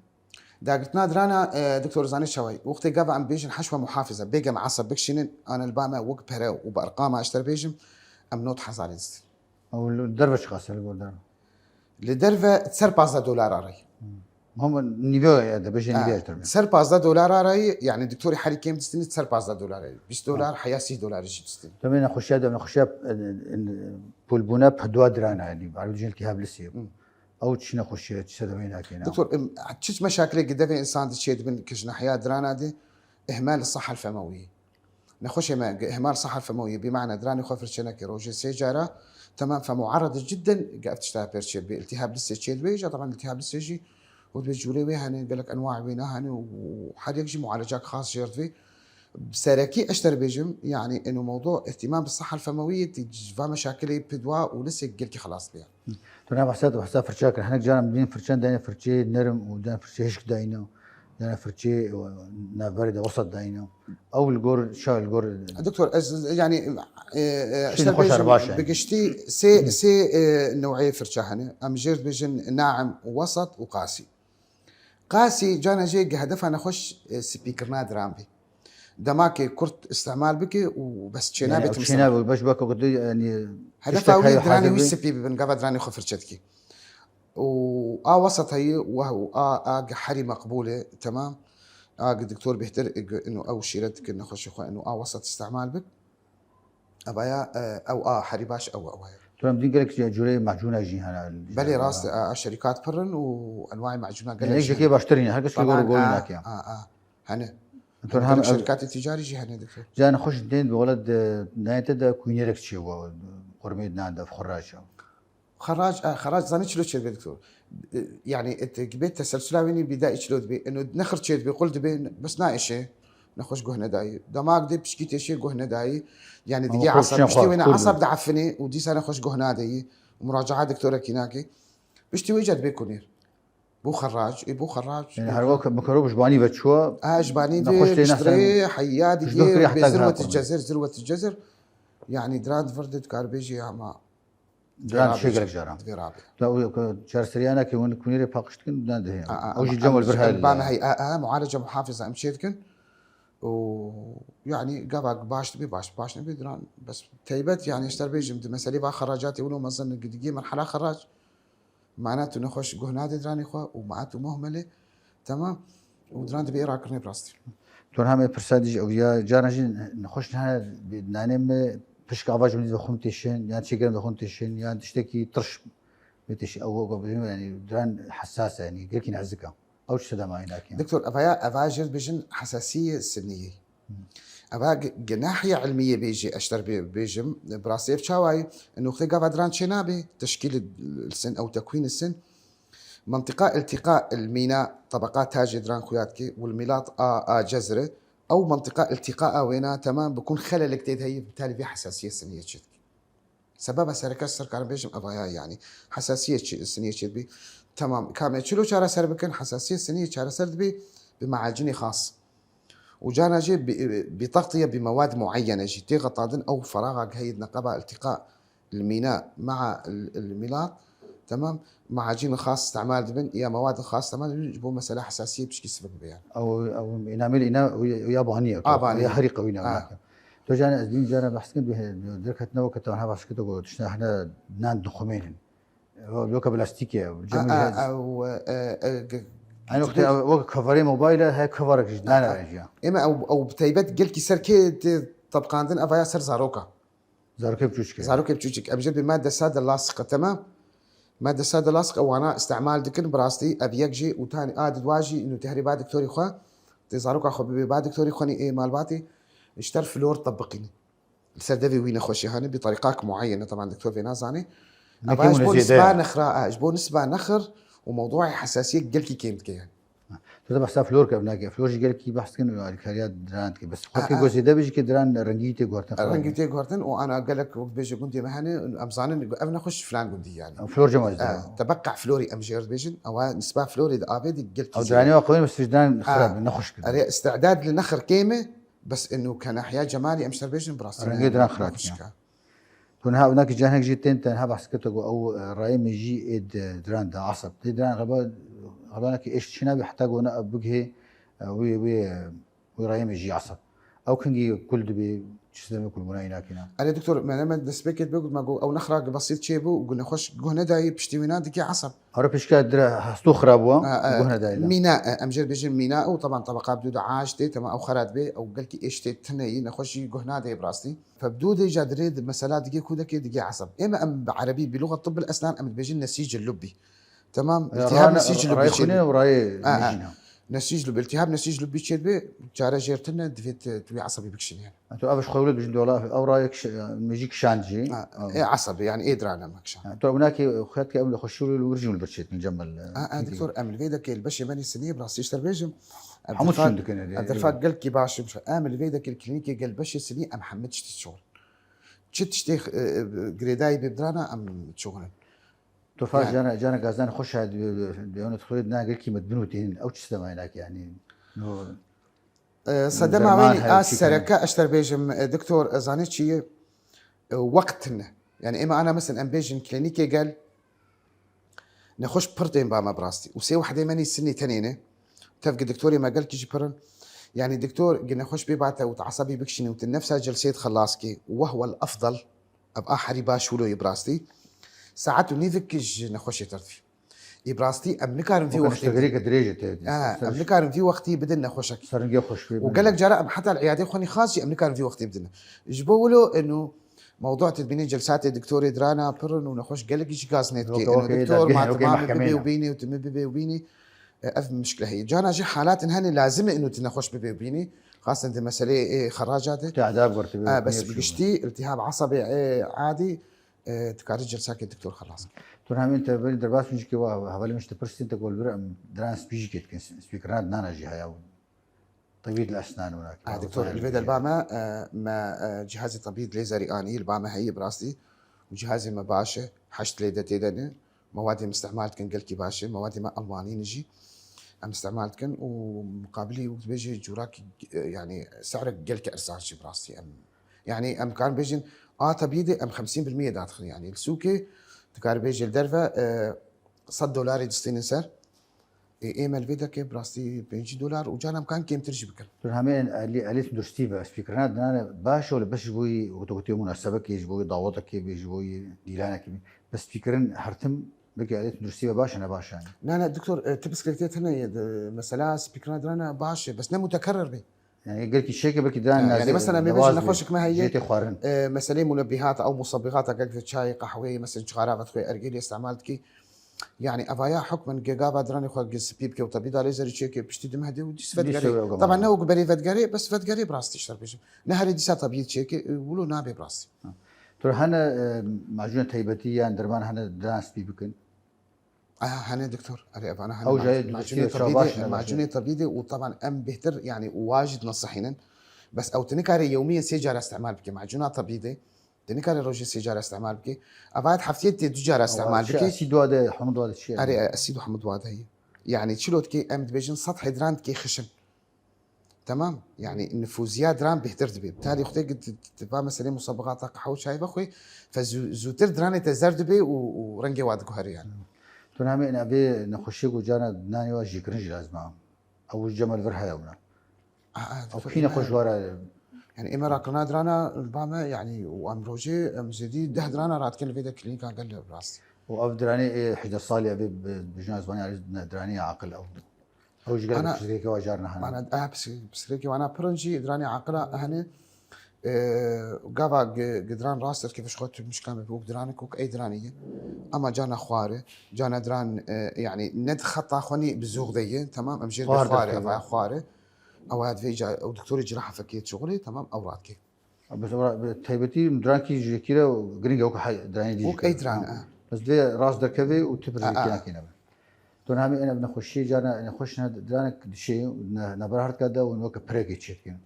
Dagirtina dirana, e, doktor zanî çawa ye. Wextê gava em bêjin heşwa muhafiza, bêgem esab bikişînin, ana li ba me wek pere û bi erqama ez ji te re bêjim, em nod hezarên distin. Ew li derve çiqas e li gor derve? Li derve ser pazdeh dolar arayî. Hema nîve ye, dibêje nîve ji derve. Ser pazdeh dolar arayî, yani doktorê herî kêm distînî ser pazdeh dolar arayî. Bîst dolar, heya sî dolar jî distînî. Demê nexweşiya, demê nexweşiya, e, e, pûlbûna pedwa diran e, yani, arabî dijî iltîhab lisê. Ew çi nexweşiye, çi sedemeyê nake, ne? Doktor, em, çi meşakilê gi devê insan diçê dibin ki ji nahiya dirana de, ihmal sahha femewiyê. Nexweşê me, ihmal sahha femewiyê, bi mane diranê xwe firçe neke, rojê sê cara, temam fe muarred cidden, ge ev tişta pêr çê dibe, iltihab lîsê çê dibe, îca taban iltihab lîsê jî, û dibe cûrê wê hene, gelek enwa wê ne hene û her yek jî mualecak xas jêr dibe. Serekî ez ji te re bêjim, yani eno mewdu ihtimam bi sahha femewiyê, tê ji va meşakilê pidwa û lîsê gelkî xelas dibe. Tu ne behsa, tu behsa firçe kir. Hinek caran dibînin firçe, dayne firçeyê nerm û dayne firçeyê hişk dayne. Dayne firçeyê, e, navberê de wesat dayne. Ew li gor, şa li gor. Doktor, ez, yani, e, e, Şîn xweş baş e. Bi giştî sê, sê, e, neweyê firçe hene. Em jêr dibêjin naim û wesat û qasî. Qasî, cana jê gi hedefa nexweş, e, spîkirina diran bî. Demakê kurt îstîmal bike û bes çênabe. Yani, çênabe, beş bak ku tu, yani, hedefa wî diranê wî spî bibin, gava diranê xwe firçe dikî. Û a wesat heye, weh û a, a gi herî meqbûl e, temam. A gi doktor bêhtir, ino ew şîret dike nexweşê xwe, ino a wesat îstîmal bik. Evaya, e, ew a herî baş ew, ew heye. Tu em dîn gelek cûreyê macûna jî hene. Belê rast, a, a şerîkat pir in û enwayê macûna gelek jî hene. Yek jekê baştir in, her kes li gor gor nake. A, a, hene. Hem gelek şerîkatê tîcarî jî hene dikir. Can xweş tên bi welat de, nayete de kuynerek çê wa, qurmê nan de, xurraç. Xerac, e, xerac zanî çilo çêdibe doktor. E, yani, e, te, bê teselsula wî nî bîda çilo dibe. Eno nexir çêdibe, qul dibe, bes naêşe. Nexweş guh nedayî. Demak dê pişkî têşê guh nedayî. Yani, digê esab, piştî wêne esab diefine û dîsa nexweş guh nadeyî. Muracaa doktorekî nake. Piştî wê ca dibe kunêr. بوو خەڕاج، ئی بوو خەڕاج. Yani her wek mikrop ji banî ve çû. A, ji banî Nexweş tê dê nasin. Piştrê heya Ji doktorê digê heta bêzirwet gihar cezir, zirwet cezir. Yani diran vir de dikar bêjî ama. Diran dişê gelek caran. Divê rabê. Da o çareseriya nake hûn kunîrê paqij dikin, dan dihê. A, a, Ew jî ama cem em bir jî hal. Bame hey, a, a, mualece muhafiza em çê dikin. Û yani gava baş dibe baş, baş nebe diran. Bes teybet yani ji te bêjim di meselê va xeracatê wilo mezin gidigê merhala xerac. Mana tu nexweş guh nade diranê xwe û ma tu muhmele. Tamam. Û diran dibe êra kirine bi rastî. Ton hame pirsa dî ew ya caran jî nexweş niha nanê me pişka ava ji min ve xum têşin, yan çêkirin ve xum têşin, yan tiştekî tirş ve têşin. Ew, ew, ew, yani diran hessas e, yani gelkî nezika. Ew çi sedema wî nake? Doktor, evaya, eva jê dibêjin hesasiyê siniyê. Eva ge-, genahiye ilmiyê bêjî, eşter bê-, bêjim, bi rastî ev çawayî, noqtê gava diran çê nabê, teşkîl sin ew tekwîn sin. Mentiqa iltiqa ilmîna tebeqa tacê diran xuya dike, û milat a, a cezre, ew mentiqa iltiqa a wêna temam bikun xelelek tê de heyî, bi talî vê hesasiyê siniyê çê dike. Sebeba sereke ser karim bêjim evaya yani. Hesasiyê çi, siniyê çê dibî. Tamam, kame çilo çareser bikin, hesasiyê siniyê çareser dibî bi meacînê xas. Û cana jê bi, bi taxtiye bi mewad muayyene jî tê xetandin ew feraxa heyî neqeba iltiqa الميناء مع ال-، الميلاد، تمام؟ معاجين خاص استعمال دبن يا مواد خاص استعمال دبن، بو مسألة حساسية بشكل سبب بيان. Ew, ew înamê îna ya banî ye. A, banî. Ya herî qewî ne. Ha. To can ez dîn cara behs kin derket ne wekit wan hava şikit go tişta hne nan dixumênin. Ew yoka plastîk e. A, a, ew, e, e, g- Aynı wekit wek coverê mobayla he coverek ji nan re ya. Ema ew, ew bi teybet gelkî ser kê tê tebqandin evaya ser zaroka. Zarokê biçûçik e. Zarokê biçûçik. Em jê bi madde sade lasıqa, temam. Madde sade lasıqa wana istimal dikin, bi rastî ev yek jî û tanî a didwa jî û tehrî ba doktorî xwe, tê zaroka xwe bibê ba doktorî xwe nî ê malbatî, ji ter flor tebiqîne. Li ser devê wî nexweşî hane bi tariqak muayyene, teban doktor vê nazane. Eva ji bo nisba nexra, a, ji bo nisba nexir û mewduê hesasiyek gelkî kêm dike yani. Tu de behsa flor kir, nake. Flor jî gelkî behs dikin û alîkariya diran dike. Bes xwekî go zêde bijî ke diran rengî tê guhertin. Rengî tê guhertin û ana gelek wek bêje gundê me hene, em zanin ev nexweş filan gundî yani. Flor cema zêde. Tebeqa florî em jê re dibêjin, ewa nisba florî di avê de gelkî. Ew diranê wa qewîn bes diran xirab, nexweş kir. Erê, istidad li nexir kêm e, bes inu ke nahiya cemalî em ji te bêjin bi rastî. Rengê diran xirab. Tu niha winakî cahnek jî tên te niha behs kir te got ew, e, rayê mejî ê di diran de eseb. Tê diran xeba, xebanekî êş çîna bî heta got ne ev bigihê, e, wê, wê, e, wê rayê mejî eseb. Ew kingî kul dibê, çi sedemê kulbûna înakî ne? Erê doktor, me, me destpêkê dibe got, me got ew nexra gi besît çêbû û gu nexweş guh nedayî, piştî wîna dikê eseb. Ara pişka dire hesto xirab bû, guh nedayî. Mîna, e, em jê dibêjin mîna û teban tebeqa bi dû de aş tê, tema ew xera dibê, ew gelkî êş tê tineyî, nexweşî guh nadê bi rastî. Fe bi dû dê ca dirê di mesela digê kûdekê digê eseb. Ême em bi erebî, bi luxa tibb el esnan em dibêjin nesîc el lubbî. Temam, iltihab nesîc el lubbî çêdibe. Nesîc el lubbî, iltihab nesîc el lubbî çêdibe, çare jêr tine divê tu wê esebî bikişînî yani. Tu ev ji xwe wilo dibêjin dola, ew rayek mêjî kişand jî. Ê esebî yani ê dirane me kişand. Tu winakî xwet ke ew li xweşî wilo li wir jî wilo bir çêtin cemel. A, a, doktor, em li vê dekê li beşê me nî sinî, bi rastî ji te bêjim. Hemû tiştin dikin. Ev derfa gelkî baş e. Em li vê dekê li klînîkê gel beşê sinî em hemû tiştî şol. Çi tiştê, e, e, girêdayî bê dirana em çûxin. Tu far cana, cana gazdan xweş hat, diyonê xwe na gelkî me dibin û tênin. Ew çi sedema înak yani? No. E, sedema wê nî a sereke eşter bêjim, e, doktor, e, zanî çi ye? E, wext tine. Yani ême ana mesin em bêjin klînîkê gel, nexweş pir tên ba me bi rastî. Û sê wehdê me nî sinî tenê ne. Tevgi doktorê me gelkî jî pir in. Yani doktor gi nexweş bê ba te û tu esebî bikişînî û tu nefsa celseyê dixelas kê. Wehwel efdal. Ev a herî baş wilo ye bi rastî. Saet û nîvik ji nexweşê terdivî. Ê bi rastî em nikarin vî wextî bidin. Em nikarin vî wextî bidin nexweşek. Û gelek cara em heta li îyadê xwe nî xas jî em nikarin vî wextî bidin. Ji bo wilo inu mewdu te dibînî celsatê doktorê dirana pir in û nexweş gelekî jî gaz nêdike. Inu doktor ma tu mamê bibê û bînî û tu min bibê û bînî. E, ev mişkile heye. Cana jî halatin hene lazim e inu tu nexweş bibê û bînî. Xasen di meseleyê ê xeraca de. Bes bi giştî iltihab esebê ê adî, e, tu karî celsakê doktor xelas. Tu hemîn te berî derbas min jî ke wa hevalê min ji te pirsîn te gol bir em diran spî jî kê dikin. Spîkirina dinana jî haya. Tebî dil esnan wina. A, doktor, li vê de li ba me, e, me, e, cihazê tebî lêzerî anî, li ba me heyî bi rastî. Û cihazê me baş e, heşt lê de tê de ne. Mewad em îstihmal dikin gelkî baş e. Mewad me Almanî ne jî em îstihmal dikin û muqabilî wek dibêje cûrakî, e, yanî se'rek gelkî erzan jî bi rastî em. Yanî em karin bêjin a tebiyê de em xemsîn bil miyê dadixin. Yanî li sûkê dikare bêje li derve, e, sed dolarê distînin ser. Ê, ê me li vê dekê bi rastî pêncî dolar û carna em karin kêmtir jî bikin. Tur hemê elî, elî tunduristî be spîkirina dinane baş û li beş ji bo yî wekî munasebekê, ji bo yî dawetekê bê, ji bo yî dîlanekê bê. Bi spîkirin her tim belkî elî tunduristî be baş e, ne baş e yani. Na, na, doktor, e, tu bisikletê tune ye, de, mesela spîkirina dinane baş e, bes ne mutekerir bê. Yani gelkî şêke belkî diran Ha, yani nazik mesela me bêjin nexweşik me heye, Jêtê xwarin. E, meselê munebbihata ew musabbihata gelkî çayê, qehweyê, mesela cixara ve dixwe ergê lê îstihmal dikî. Yani evaya hukmen ge gava diranê xwe ge spî bike û tebîda lêzerî çêke piştî dime hedê û dîs Dîs vedgerê. Taban ne wek berê vedgerê, bes vedgerê bi rastî şer bêjim. Ne herê dîsa tebî çêke, e, wilo nabe bi rastî. Tu hene, e, macûna taybetî yan derman hene diran spî bikin? Aya hene doktor. Erê evana hene Ew macûn-, jayê macûnê dibistî tebî çabaş de, ne macûnê tebî de û taban em bêhtir yani û wajid nasihînin. Bes ew tu nikare yewmiyên sê cara îstihmal bike. Macûna tebî de. Te nikare rojê sê cara îstihmal bike. Eva heftiyê tê du cara îstihmal bike. Esîd wade, hemû wade çi ye? Erê, esîd û hemû wade ye. Yani çilo dike em dibêjin sed hedran dike xişin. Tamam? Yani nifûziya diran bêhtir dibe. Bi talî xwe tê va meselê musabixata qehwe û çayê vexwe, fe zû-, zûtir diranê te zer dibe û, û rengê wa diguhere yani. Tu namê ena vê nexweşiyê ku carna nanê wa jîkirin jî lazim e. Ew ji cem li vir heye wina. A, a, Ew doktor, kî ême, nexweş wara. Yani ême rakirina dirana li ba me, yani û em rojê, em zêdî deh dirana radikin li vê de klînîka gel li rastî. Û ev diranê ê hejdeh salî ev ê bi, bi jina zimanê alî ne diranê ya aqil ew. Ew ji gel Ana, pirsgirêkê wa carna hene. Ana, a, pirsgirêkê wana pirin jî diranê aqila hene. E, gava gi-, gi diran rast derkeve ji xwe tu mişka me bi û bi diranek û ey diranê ye. Ama carna xwar e, carna diran, e, yani ne di xeta xwe nî bi zûx de ye, tamam, em jêr Xwar bê xwar e, derkeve. Eva xwar e. Ewa divê îca, ew doktorê ciraha fekê şixulê, tamam, ew radike. Bes ew ra-, bi taybetî dirankî ji yekî re giring e, wek he-, diranê dî Wek jî ey kir. Diran, Ha. e. Bes divê rast derkeve û tu A, a. pirsgirêkê nakî nebe. Tu namê ene bi nexweşiyê carna nexweş ne diranek dişê ne, ne ber hertka de û weke pirekê çêdikin.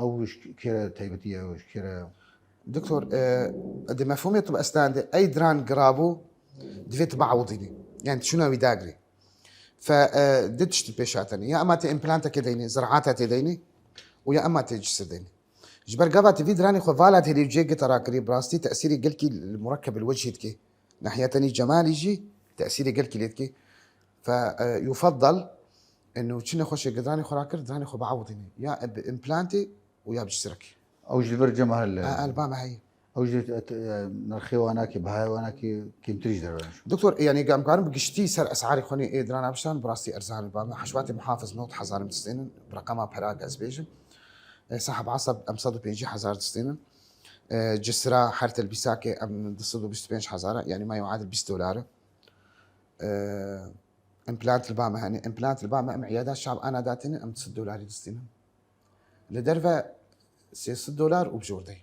Ew ji kê re taybetî ye, ew ji kê re? Doktor, e, di mefhûmê tib esnan de ey diran girabû, divê tu biewidînî. Yani çûna wî dagirî. Fe, e, di tişt pêş hatine. Ya ema tê implantekê deynî, zirata tê deynî û ya ema tê cisir deynî. Ji ber gava tê vî diranê xwe vala tê lê cê gita rakirî, bi rastî tesîrê gelkî li murekebil wecihê dike. Nahiyeteni cemalî jî tesîrê gelkî lê dike. Fe, e, yufeddal eno çi nexweşê gidanê xwe rakir, diranê xwe biewidîne. Ya bi implantê û ya bi cisirek. Ew ji li vir cem hel. A, el ba me heye. Ew ji, e, nirxê wan nakê, bihaya wan nakê, kêmtir jî derve. Doktor, yani em karin bi giştî ser esarê xwe nê ê dirana biştan, bi rastî erzan ba me. Heşwatê muhafiz nod hezar em distênin, bi reqema pera ez bêjim. E, sahib asab em sed û pêncî hezar distênin. E, cisira her telbîsakê em du sed û bîst û pênc hezar, yani ma yuadil bîst dolar. E, implant li ba me hene. Implant li ba me em îyada şab ana datînin, em du sed dolarî distînin. Li derve sê sed dolar û bi jor de.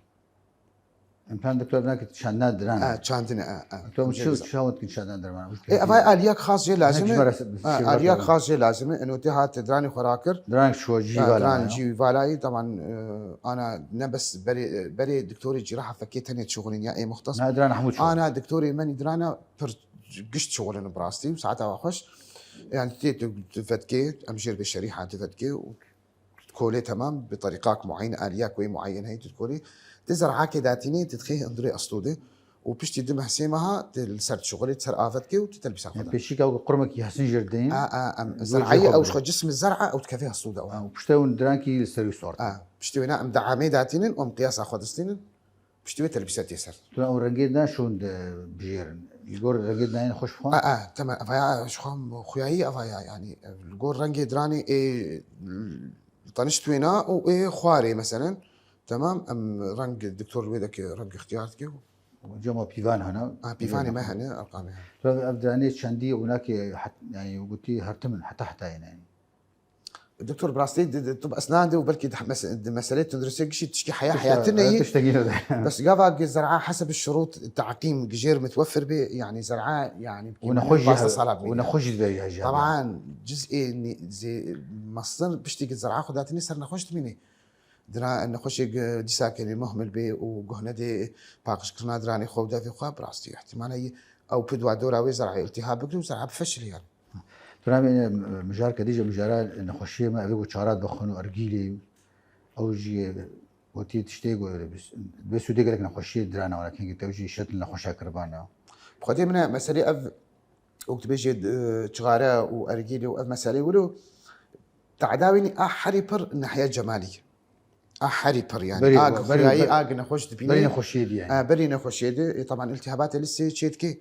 Implant doktor, nakit çandina diran. E, çandine, e, e. Doktor, Em çi, jê çi hawt kin çandina derman? E, evay aliyak xas jê lazim e. Ha, aliyak xas jê lazim e. Eno tê hat diranê xwe rakir. Diran şu cî Ha, vala diran ya. cî vala ye. Taban, e, ana ne bes berê, berê doktorê cîraha fekê tenê çixulin ya ê muxtes. Na diran hemû çixulin. Ana doktorê menî dirana pir gişt çixulin bi rastî. Saeta wa xweş. Yani tê tu, tu vetkê, em jêr bê şerîha tu vetkê û kolê temam bi terîqak muayyen, aliyak wê muayyen heye tu kolê. Tê zer'akê datînê, tu dixê hundirê estû de. Û piştî du meh sê meha tê li ser şixulê, li ser avetkê û tu telbîsa xwe Yani de. pêşîka ew qurmekî hesin jêr deyên. A, a, em, Wê zer'ayê cihê ew xwe ji xwe cismê zer'a ew dikeve estû de ew. A, û piştê hûn dirankî li ser wî sort. A, piştî wêna em deamê datînin û em qiyasa xwe distînin. Piştî wê telbîsa tê ser. Tu ew rengê dan şûn de bijêrin. Li gor rengê danên xweş bixwe? A, a, temam. Evaya ji xwe xuyayî evaya, yani, li gor rengê diranê ê, tanişt wêna û ê xwarê, meselen. Temam, em reng, doktor wê deke reng ixtiyar dike. Cema pîvan hene. A, pîvanê me hene, erqamê hene. Tu ev diranê çendî û nakê het-, yani, gotî her tim in, heta heta yên, yani. Doktor, bi rastî di, di tib esnan de û belkî di mes-, di meselê tunduristê gişî tişkî heya Tişkî heya tune heya ye. tiştekî ne de. Bes gava gi zer'a heseb şurût teqîm gijêr mitwefir bê, yani zer'a, yani Û nexweş jî pazde hebe, sala û bimîne. nexweş jî dibe ya jî hebe. Taban, ciz'ê nî-, zê-, mestir piştî gi zer'a xwe datinê ser nexweş dimîne. Dira nexweşê gi dîsa kenê muhmil bê û guh nedê paqijkirina diranê xwe û devê xwe, bi rastî ihtimal heye ew pidwa dora wê zereyê iltihab bigire û zereyê bifeşile yani. Tu nabê mijar kedî ji mijara nexweşiyê me evê ku çarat bixwin û ergîlê ew jî gotî tiştê ku bi sûdê gelek nexweşiyê dirana wana kengî te ew jî şetil nexweşa kiribana. Bi xwedê min e meselê ev wek dibêjê çixare û ergîlê û ev meselê wilo tedawînî a herî pir nehiya cemalî. A herî pir yani. Berî- Ag berî- xuyayî, ber- ag nexweş dibînî. Berî nexweşiyê dî yani. A, berî nexweşiyê dî. E, taban iltihabatê li sê çêdikê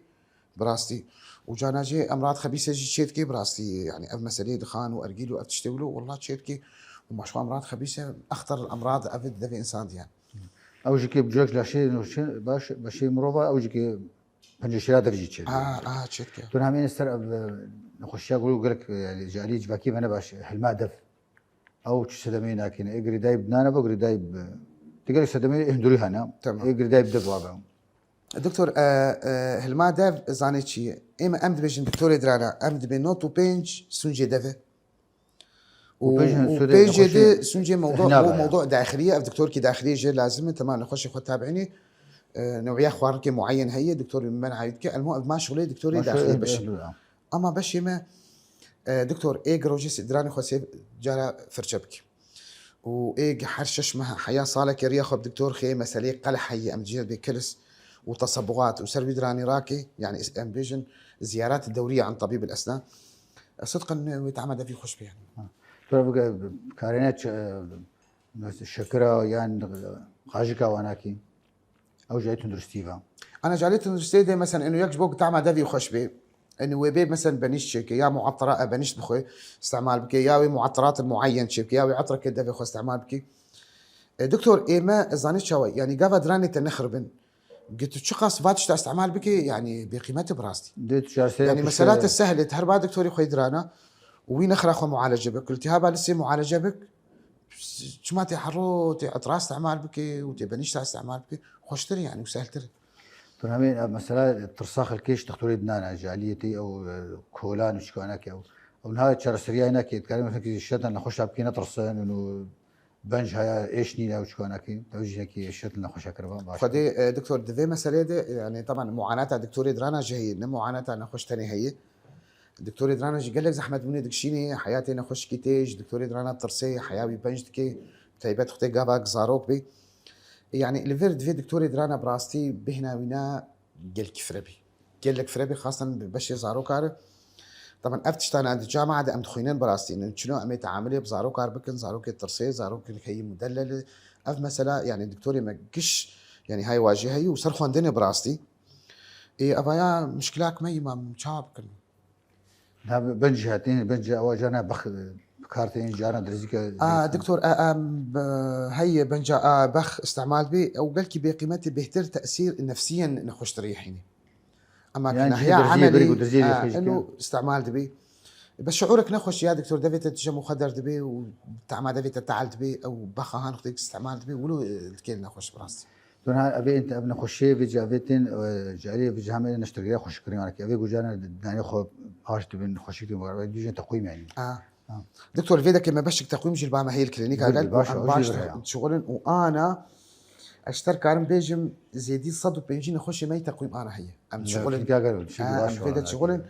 bi rastî. Û cana jî emrad xebîse jî çêdikê bi rastî. Yani ev meseleyê dixan û ergîl û ev tiştê wilo, wallah çêdikê. Û maşwa emrad xebîse exter emrad ev di devê insan dî yani. Ew jî kê bi curek laşê nûçin baş beşê mirova ew jî kê pencê şêra dev jî çêdikê. A, a, çêdikê. Tu namê ser ev nexweşiya gul gelek yani ji alî civakî me ne baş hilma dev. Ew çi sedemeyê nakîne? Ê girêdayî bi nane be, girêdayî bi. Digel sedemeyê hundirî hene. Tamam. Ê girêdayî bi dev wabe. Doktor, e, e, hilma dev zanê çi ye? Ême em dibêjin doktorê dirana, em dibê not û pênc sûncê dev e. Û pêncê di sûncê mewdu, mewdu daxilî ye, ev doktorkî daxilî jê lazim e, temam nexweşê xwe tabînî, e, new'iya xwarinekê muayyen heye, doktor min ayî dike, elmo ev ma şixulê doktorê daxilî beşî. Ama beşê me, e, doktor, ê girojê diranê xwe sê cara firçe bike. Û ê her şeş meh heya salekê riya xwe bi doktor xê meseleyê qelh heye, em cihê bê kilis û tesebuat û ser wî diranî rakê, yani em bêjin ziyaret dewriye an tabîb el esnan. Sidqen wê tahma devî xweş bê yani. Tu bike karêne şekira yan qajika wanakî. Ew jî tunduristî ve. Ana calê tunduristê de mesela eno yek ji bo ku tahma devî xweş bê. Eno wê bê mesela benîşt çêke ya muatera e benîşt bixwe istemal bike ya wê muaterat muayyen çêke ya wê etreke devê xwe istemal bike. E, doktor ê me zanî çawa yani gava diranê te nexiribin. Gi tu çiqas va tişta istemal bike yani bêqîmet e bi rastî. Dê tu çar sê Yani mesela te sehl e, her ba doktorê xwe dirana û wî nexira xwe mualece bik. Iltihaba li sê mualece bik. Çima tê hero tê etra istemal bike û tê benîşta istemal bike xweştir yani û sehltir. Tu namê mesela tirsa xelkê ji dixtorê dinane ji aliyê tê ew kolan û çikaneke ew. Ew niha çareseriya nake, dikarî mesela şetan nexweşa bikê netirsin û benc haya êş nîne û çikanekî ew jî yekî şetil nexweşa kiriba baş. Xwedê e, doktor di vê meseleyê de yani taban muanata doktorê dirana jî heye, ne muanata nexweş tenê heye. Doktorê dirana jî gelek zehmet bûnê dikişînê, heyatê nexweşikî tê, ji doktorê dirana tirsê, heya wî penc dikê, taybet xwedê gavak zarok bê. Yani li vir divê doktorê dirana bi rastî bêhna wîna gelkî fire bî. Gelek fire bî, xasten bi beşê zarokar e. Taban ev tiştana di cama de em dixwînin bi rastî. Çino em ê teamilê bi zarokar bikin, zarokê tirsê, zarokê heyî mudellel e. Ev mesela yani doktorê me giş yani hay wajê heyî û ser xwendinê bi rastî. Ê, evaya mişkilak me yî mam çawa bikin? Na ben jî hatîn, ben jî ewa jana bex kar tên jana dirizîke. A, doktor, a, a, heye ben ca a bex istemal bî, ew belkî bê qîmetê bêhtir tesîr nefsiyen nexweştirî hînî. Ama yani nahiya emelî eno istemal dibî. Bes şuurek nexweş ya doktor devê te tije muxeder dibê û tema devê te teal dibê, ew bexa han xwedê istemal dibê, wilo dikê nexweş bi rastî. Dona evê ente ev nexweşiyê vê cavêtên, e, cariyê vê cihamê neştirgeriya xweşikirina ki evê gucana danê xwe paş dibin xweşik dibin var. Dujên teqwîm yani. A. Doktor, vê dekê me beşik teqwîm jî li ba me heye li klînîka gel û em baş dişuxulin û ana ez ji te karim bêjim zêdî sed û pêncî nexweşê me yî teqwîm ana heye. Em dişuxulin. Em vê de dişuxulin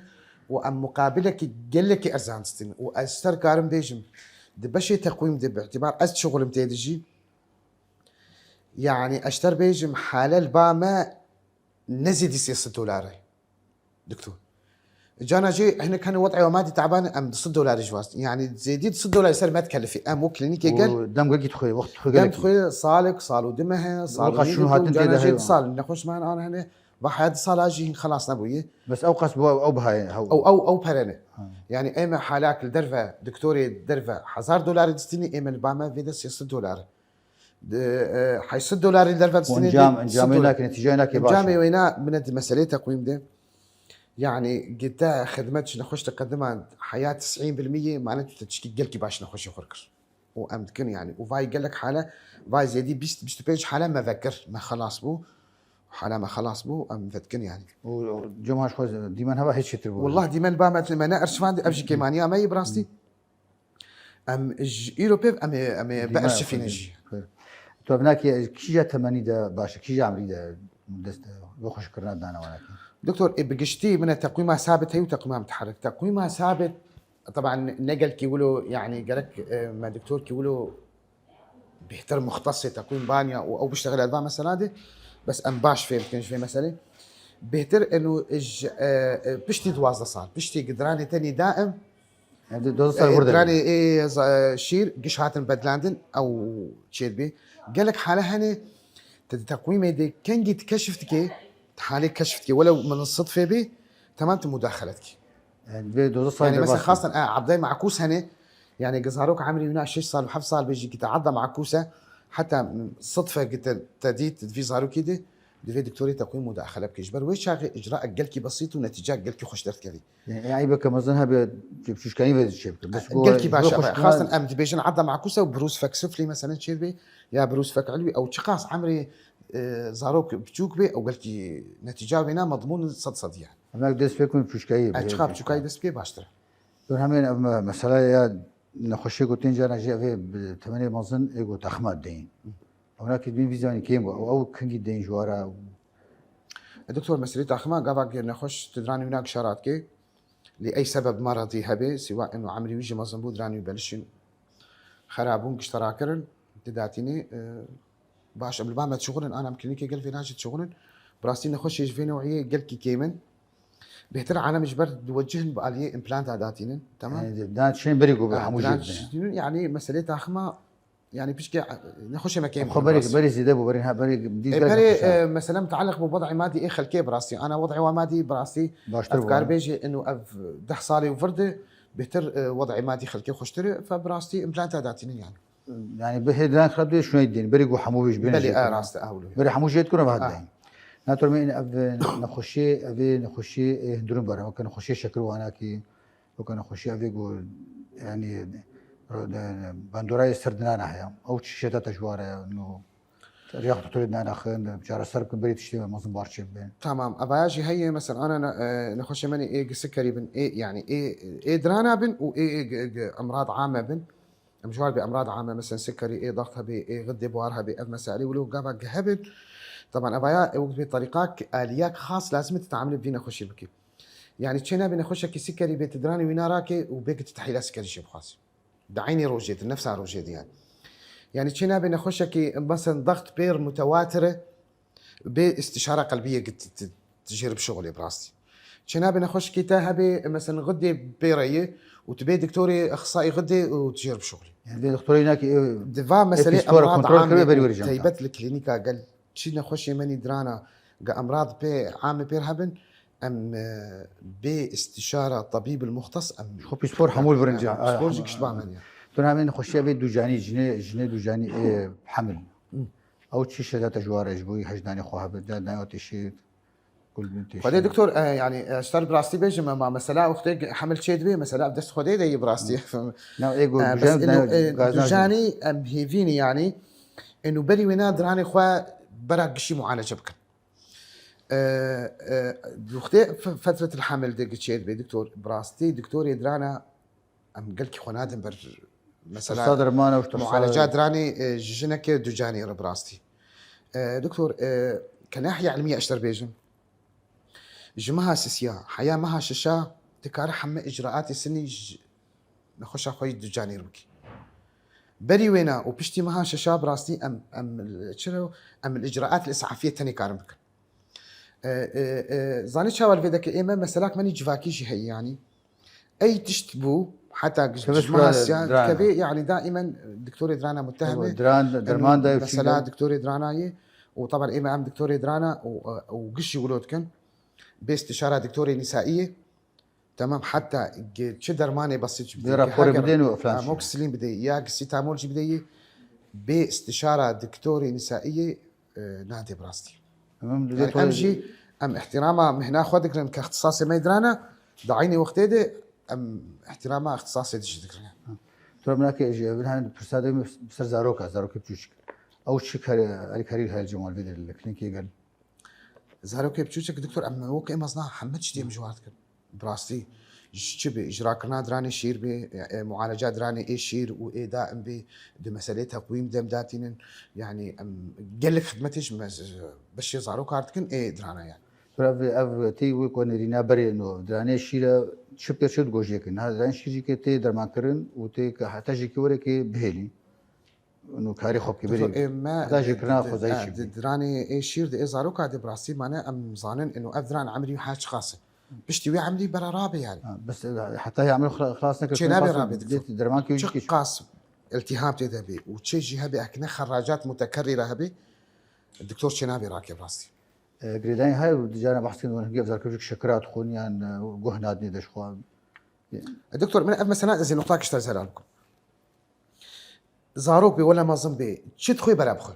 û em muqabilekî gelekî erzan distin û ez ji te karim bêjim di beşê teqwîm de bi îtibar ez dişuxulim tê de jî. Yani ez ji te bêjim hale li ba me ne zêdî sê sed dolar e. Doktor. Cana jî hinek hene wet'ê we madî teban em du sed dolar ji wastin. Yani zêdî du sed dolar ser me dikelifî. Em wek klînîkê gel. Û dem gelkî dixwê, wext dixwê Dem gelekî. Dixwê salek, sal û dime he, sal û Welqa nîv şûn e, hatin cana tê de jî heye. Du sal. Nexweş me an hene. Va haya du sala jî hin xelas nebûye. Bes ew qas bu ew bihayê hew. Ew, ew, ew pere ne. Ha. Yani ê me halak li derve, doktorê derve hezar dolarê distînî, ê me li ba me vê de sê sed dolar. Di, e, heyşt sed dolarî derve distînê. Encam, encamê nake, netîceyê nake baş. Encamê wêna min di meselê teqwîm de. Yani gite xidmet ji nexweş diqedima heya tisîn bil miyê, mane tu te tişkî gelkî baş nexweşê xwe kir. Û em dikin yani. Û vay gelek hale, vay zêdî bîst, bîst û pênc hale me vekir. Me xelas bû. Hale me xelas bû, em vedikin yani. Û cemaş xwe dîmen heva hiç çêtir bû. Wallah dîmen ba me, me ne erşivandî, ev jî kêmaniya me yî bi rastî. Em ji îro pêv em ê, em ê biarşifînin jî. Tu ev nakî kîja temenî de baş e, kîja emrî de dest bi xweşikirina dana wanakî? Doktor, e, bi giştî min e teqwîma sabit heye û teqwîma miteherrik. Teqwîma sabit, teban ne gelkî wilo, yanî gerek, e, me doktor kî wilo bêhtir muxtesê teqwîm baniya û ew biştexile li va mesela de, bes em baş fêm dikin ji vê meselê. Bêhtir eno ji, e, e, piştî duwazdeh sal, piştî gidiranê tenî daim, Yani, doza sar e, burada. Giranê ê za-, şîr giş hatin bedlandin, ew çêdibê. Gelek hale hene, te di teqwîmê de kengî tu keşif dikê, tu halê keşif dikê, welew min sidfê bê, temam tu mudaxele dikê. Yani, vê doza sar Yani, mesela, xastan, e, adday makûs hene, yani, zarok emrî wîna şeş sal û heft sal bêjî ki te adda makûs e, heta sidfe ki te, te dît, di vî zarokî de, divê doktorê teqwîm mudaxele bike. Ji ber wê çaxê icra gelkî besît û netîca gelkî xweş derdikevî. Yani, e, eybe ke mezin hebe, tu biçûçkayî ve çê bikin. Bes, gelkî baş e. Xastan em dibêjin adda makûse û birûz fek siflî, meselen, çê dibe, ya birûz fek ilwî, ew çiqas emrê, e, zarok biçûk be, ew gelkî netîca wêna medmûn sed sed ye. Em dest pê kin biçûçkayî. E, çiqa biçûkayî dest pê baştir e. Dur hemen ev me-, mesela ya nexweşiyê ku tên cara jî ev ê bi temenê mezin ê ku texma deyin. Ew nakî dibîn vî zanî kêm bû. Ew, ew kengî deyin ji wara. E, doktor, meselê taxima gava ki nexweş ti diranî wîna gişa radikê. Lê ey sebeb meredî hebe, siwa eno emrî wî jî mezin bû, diranî wî belişîn xerabûn, gişte rakirin, ti datînê, e, baş, em li ba me dişuxulin, an em klînîkê gel vê nacî dişuxulin. Bi rastî nexweşê ji vê newiyê gelkî kêm in. Bêhtir alem ji ber diwecihin bi aliyê implanta datînin. Temam? Yani, dan çin berî ku bi Ha, hemû jî diran dibin. Çin, yani, meselê taxima Yani pişkê, e, nexweşê me kêm Xwe berê, berê zêde bû, berê, ha, berê dî E, zêde berê, nexweş e, mesela mutaliq bû wed'ê madî ê xelkê bi rastî. Ana wed'ê wa madî bi rastî. Baştir ev bû, kar ha. Bêjê inu ev deh salê û vir de bêhtir, e, wed'ê madî xelkê xweştir e. Fe bi rastî implanta datînin yani. Yani bi hêdiran xirab diye şuna din. Berê ku hemû bêj bêne Belê, jê e, kira. Rast e, ewlo. Berê hemû jê dikuna ve Ha. hadayın. Nator me in ev, e, nexweşiyê, ev ê nexweşiyê, e, hindurun bara. Weke nexweşiyê şekir wana ki Weke nexweşiya vê ku, yanî, ro-, de-, bandorayê ser dinana heye. Ew çi şeta te ji ware, no, riya doktorê dinana xin, çareser bikin, berê tiştê mezin bar çê bibe. Tamam. Evaya jî heye, mesela, ana ne-, e, nexweşê menê ê gi sikerî bin, ê, yanî, ê, ê dirana bin û ê, ê, gi, gi, emrad ame bin. Em ji war bê emrad ame, mesela, sikerî, ê daxt hebê, ê xidê buhar hebê, ev meselê wilo gava gi hebin. Taban, evaya, ew bi terîqak, aliyek xas lazim e tu teamilê bi vî nexweşî bikî. Yani çê nabe nexweşekî sikerî bê tu diranê wî narake û bê ki tu tehîla sikerî jê bixwazî. Di eynî rojê de, nefsa rojê de yani. Yani çê nabe nexweşekî, mesela, daxt pêr mutewatir e, bê istişara qelbiyê ki tu, tu, tu jê re bişuxulê bi rastî. Çê nabe nexweşekî te hebe, mesela, xidê pêre ye û tu bê doktorê ixtisayî xidê û tu jê re bişuxulî. Yani vê doktorê wîna ki, e, Di va meselê pîspor emrad kontrol amê kiribe berî û werî jî. Taybet li klînîka gel çi nexweşê menî dirana, ge emrad pê amê pêr hebin, em, e, bê istişara tabîbil muxtes em Xwe pîspor hemû li vir in, Em, ha, pîspor jî ha, gişt ba ha. men ya. Tu navê nexweşiya vê ducanî, jinê, jinê ducanî ê hemil. Hı. Ew çi şedete ji ware ji bo hejdanê xwe hebin, de nayotê şê, kul bin tê Xwedê şê. Doktor, e, yani, e, ji te re bi rastî bêjim, ema mesela wextê hemil çê dibê, mesela ev dest Xwedê de yî bi rastî. Hı. Na, ê got, E, bes ducan, ino, na, e, gazdan ducanî em hêvînî yani, ino berî wêna diranê xwe bera gişî mualece bikin. E, e, wextê f-, fetretil hamil de çê dibê, doktor, bi rastî doktorê dirana em gelkî xwe nadin ber mesela Usta dermana, usta mualeca diranê, e, ji jineke ducanê re bi rastî. E, doktor, e, ke nahiye ilmiye eşter bêjim. Ji meha sisiya, heya meha şeşa, dikare heme icraatê sinî ji nexweşa xwe yî ducanê re bikî. Berî wêna û piştî meha şeşa bi rastî em, em, çira, em li icraat li isafiyê tenê karin bikin. E, e, e, zanî çawa li vê deke ême meselak menî civakî jî heye yanî. Ey tişt bû, heta Kevê ji meha sura sisiya diran. Dikevê, yanî daimen doktorê dirana muttehim e. Diran, Em derman da, mesela çî de. Doktorê dirana ye û taban ême em doktorê dirana û, û gişî wilo dikin. Bê istişara doktorê nîsaî ye. Tamam, heta ge-, çi dermanê besît jî Bê bidê, raporê heger bidên û filan şey. Amoxicillin bidê, ya ki sitamol jî bidê yê, bê istişara doktorê nîsaî yê, e, nadê bi rastî. Tamam, Yani dê em jî, em ihtirama mihna xwe dikirin ke ixtisasê me dirana, di eynî wextê de em ihtirama ixtisasê dijî dikirin. Tura minakê ji evin hani pirsa de ser zaroka, zarokê biçûçik. Ew çi kar-, alîkarî heye li cem wan vê de li klinikê gel? Zarokê biçûçik, doktor, em wek ê mezna hemî tiştê em ji war dikin. Bi rastî, ji çi bi, icrakirina diranê şîr bi, e, mualeca diranê ê şîr û ê daim bi, di meselê teqwîm dem datînin, yani, em gelek xidmetê ji me-, beşê zarok kar dikin, ê dirana yani. Tura ev, ev tê wê ku nêrîna berê no, diranê şîre çi pêr çi digojiyê kirin. Ha, diranê şîr jî ke tê dermankirin û tê ke heta jî ke were ke bihêlî. No karê xwe bikî Doktor, berê. Ê, me Heta jî kirina di-, xwezayî di-, çi di-, bikî. Diranê ê şîr di ê zaroka de bi rastî mane em zanin ino ev diran emrî ha çiqas in. Piştî wê emrî bera rabe yani. Ha, bes, e, heta ya emrî xila-, xilas nekir. Çê nabe rabe, doktor. Derman ki Çi qas iltiham tê de be û çê jî hebe ekne xeracat mutekerrîre hebe, doktor çê nabe rake bi rastî. E, girêdayî heye û di carna behs kirin, hingê zarokê şekira dixwin yan, e, guh nadinê de ji xwe. E, doktor, min ev mesela ez ê nuqta kişta zelal bikim. Zarok bê wele mezin bê, çi dixwê bere bixwe.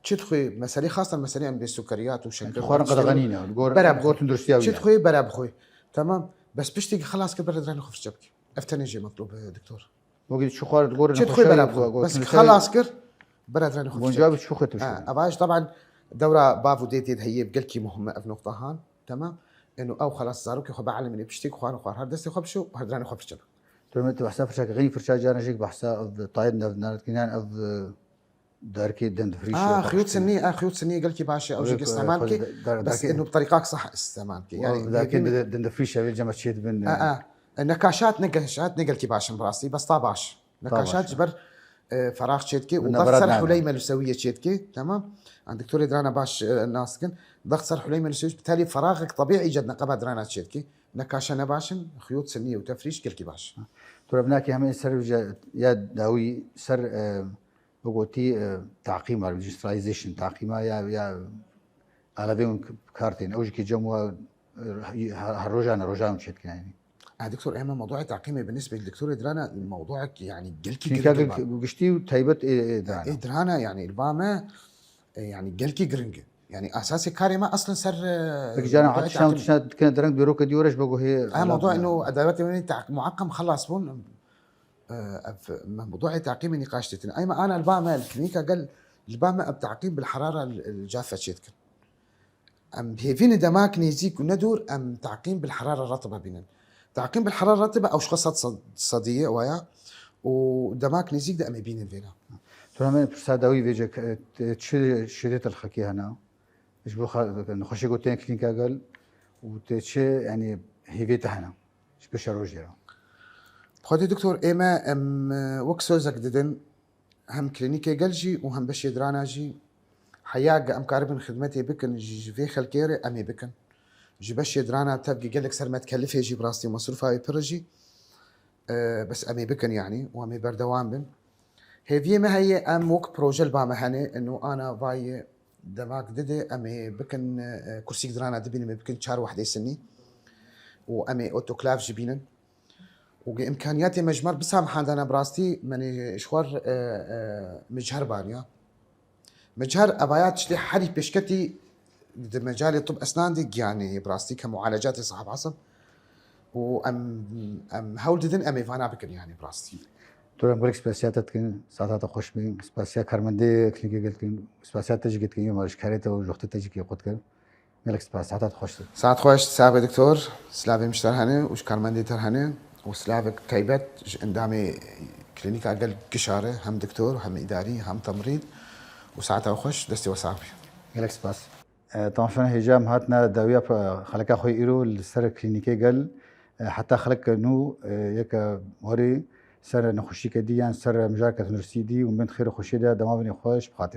Çi dixwê, meselê xastan meselê em bê sukeriyat û şeker. Xwarin qedexe nîne, li gor, bere bixwe. Gor tunduristiya wî Çi ye. Dixwê bere bixwe. Tamam. Bes piştî ki xilas kir bere diranê xwe firçe bikî. Ev tenê jê metlûb e, doktor. Wekî çi xwar, li gor Çi dixwê nexweşiya bere wî, bixwe. Bes ki xelas kir, bere diranê xwe firçe bikî. Guncav çi xwe tişt. Ha, ev aş taban dewra bav û dê tê de heye, gelkî muhim e ev noqta han. Tamam. Eno ew xelas zarokê xwe be elimînê piştî ki xwarin xwar her destê xwe bişo, her diranê xwe firçe bikî. Tura me tu behsa firçeke xînî firça carna jîk behsa ev tayet nev-, nerdkinan ev, e, derkê dendifrîş A, ya xiyût baxşî. Sinî, a, xiyût sinî gelkî baş e, ew jî Wek, e, istemal xwe ke, de-, de-, bes derkê ino bi terîqak sah istemal ke. Wa Yani, derkê hêvî min de-, dendifrîş e, vê cema çê dibin, A, e. A, e, nekaşat ne geşat, ne gelkî baş in bi rastî, bes ta baş. Ta Nekaşat baş, ji e. ber, e, ferax çê dike û Min daxt nabera ser nane. Huleyme Lûsewiyê çê dike, tamam? An doktorê dirana baş, e, nas dikin. Daxt ser Huleyme Lûsewiyê bi telî feraxek tebîî îcad neqeba dirana çê dike. Nekaşa ne baş in, xiyût sinî û tefrîş gelkî baş. Tura binakê hemê ser vêce ya dawî ser, e, bi gotî, e, taqîm var, digitalization taqîma ya, ya alevê hûn k-, kar tên. Ew jî kê cem wa, e, her, her rojan, rojan çê dikin yani. A, doktor, ema mewduê taqîmê bi nisbet doktorê dirana mewduek yani gelkî Çünkü giring gel-, ba. Giştî û taybet ê, ê dirana. Ê dirana yani li ba me, e, yani gelkî giring e. Yani esasê karê me aslen ser, e, Peki cana mewduê hat şan taqîm. Tişna dikine dereng bêroke dî were ji bo guhê A, mewduê ino edawetê me taq-, muaqqem xelas bûn. E, ev, me mewduê taqîmê nîqaş dîtin. Ay me ana li ba me, li klînîka gel, li ba me em taqîm bil herara l-, l-, cafe çê dikin. Em hêvî ne demak nêzîk û ne dûr, em taqîm bil herara retibe bînin. Taqîm bil herara retibe ew ji xwe sed, sed, sedî ye waya û demak nêzîk de em ê bînin vêna. Tu hemen pirsa dawî vêce ke, e, te çi şêdê telxekî hene? Ji bo xa-, nexweşê ku tên klînîka gel û tê çi, yani, hêvê te hene ji pêşerojê re? Xwedê doktor, ê me em, e, wek sozek didin, hem klînîkê gel jî û hem beşê dirana jî, heya ge em karibin xidmetê bikin ji, ji vê xelkê re em ê bikin. Ji beşê dirana tevgî gelek ser me dikelifê jî bi rastî mesrûfa wê pir jî. E, bes em ê bikin yani û em ê berdewam bin. Hêviyê me heye em wek proje li ba me hene, ino ana vayê demak dide em ê bikin, e, kursîk dirana dibînin, em ê bikin çar wehdê sinî û em ê otoklav jî bînin. Û imkaniyatê me ji me re bisamihandana bi rastî, menê ji xwe re, e, e, micher baniya. Micher evaya tiştê herî pêşketî di mecalê tib esnan de giyanê ye bi rastî ke mualecatê sahib esib û em, em hewl didin em ê vana bikin yani bi rastî. Tu em gelek spasiya te dikin, saeta te xweş bin, spasiya karmendê klînîkê gel dikin, spasiya te jî dikin, yê me ji karê te û ji wextê te jî kê xwe dikin. Gelek spas, saeta te xweş be. Saet xweş, saet xweş doktor, silavê min ji te re hene û ji karmendê te re hene û silavek taybet ji endamê klînîka gel gişa re, hem doktor, hem îdarî, hem temrîd û saeta xweş, destê we sax be. Gelek spas. E, temaşevanên hêja em hatina dawiya pe-, xeleka xwe îro li ser klînîkê gel, e, heta xelek nû, e, yeke warê ser nexweşîke dî yan ser mijareke tunduristî dî û min xêr û xweşiyê de dema binê xwe ji bi xatirê.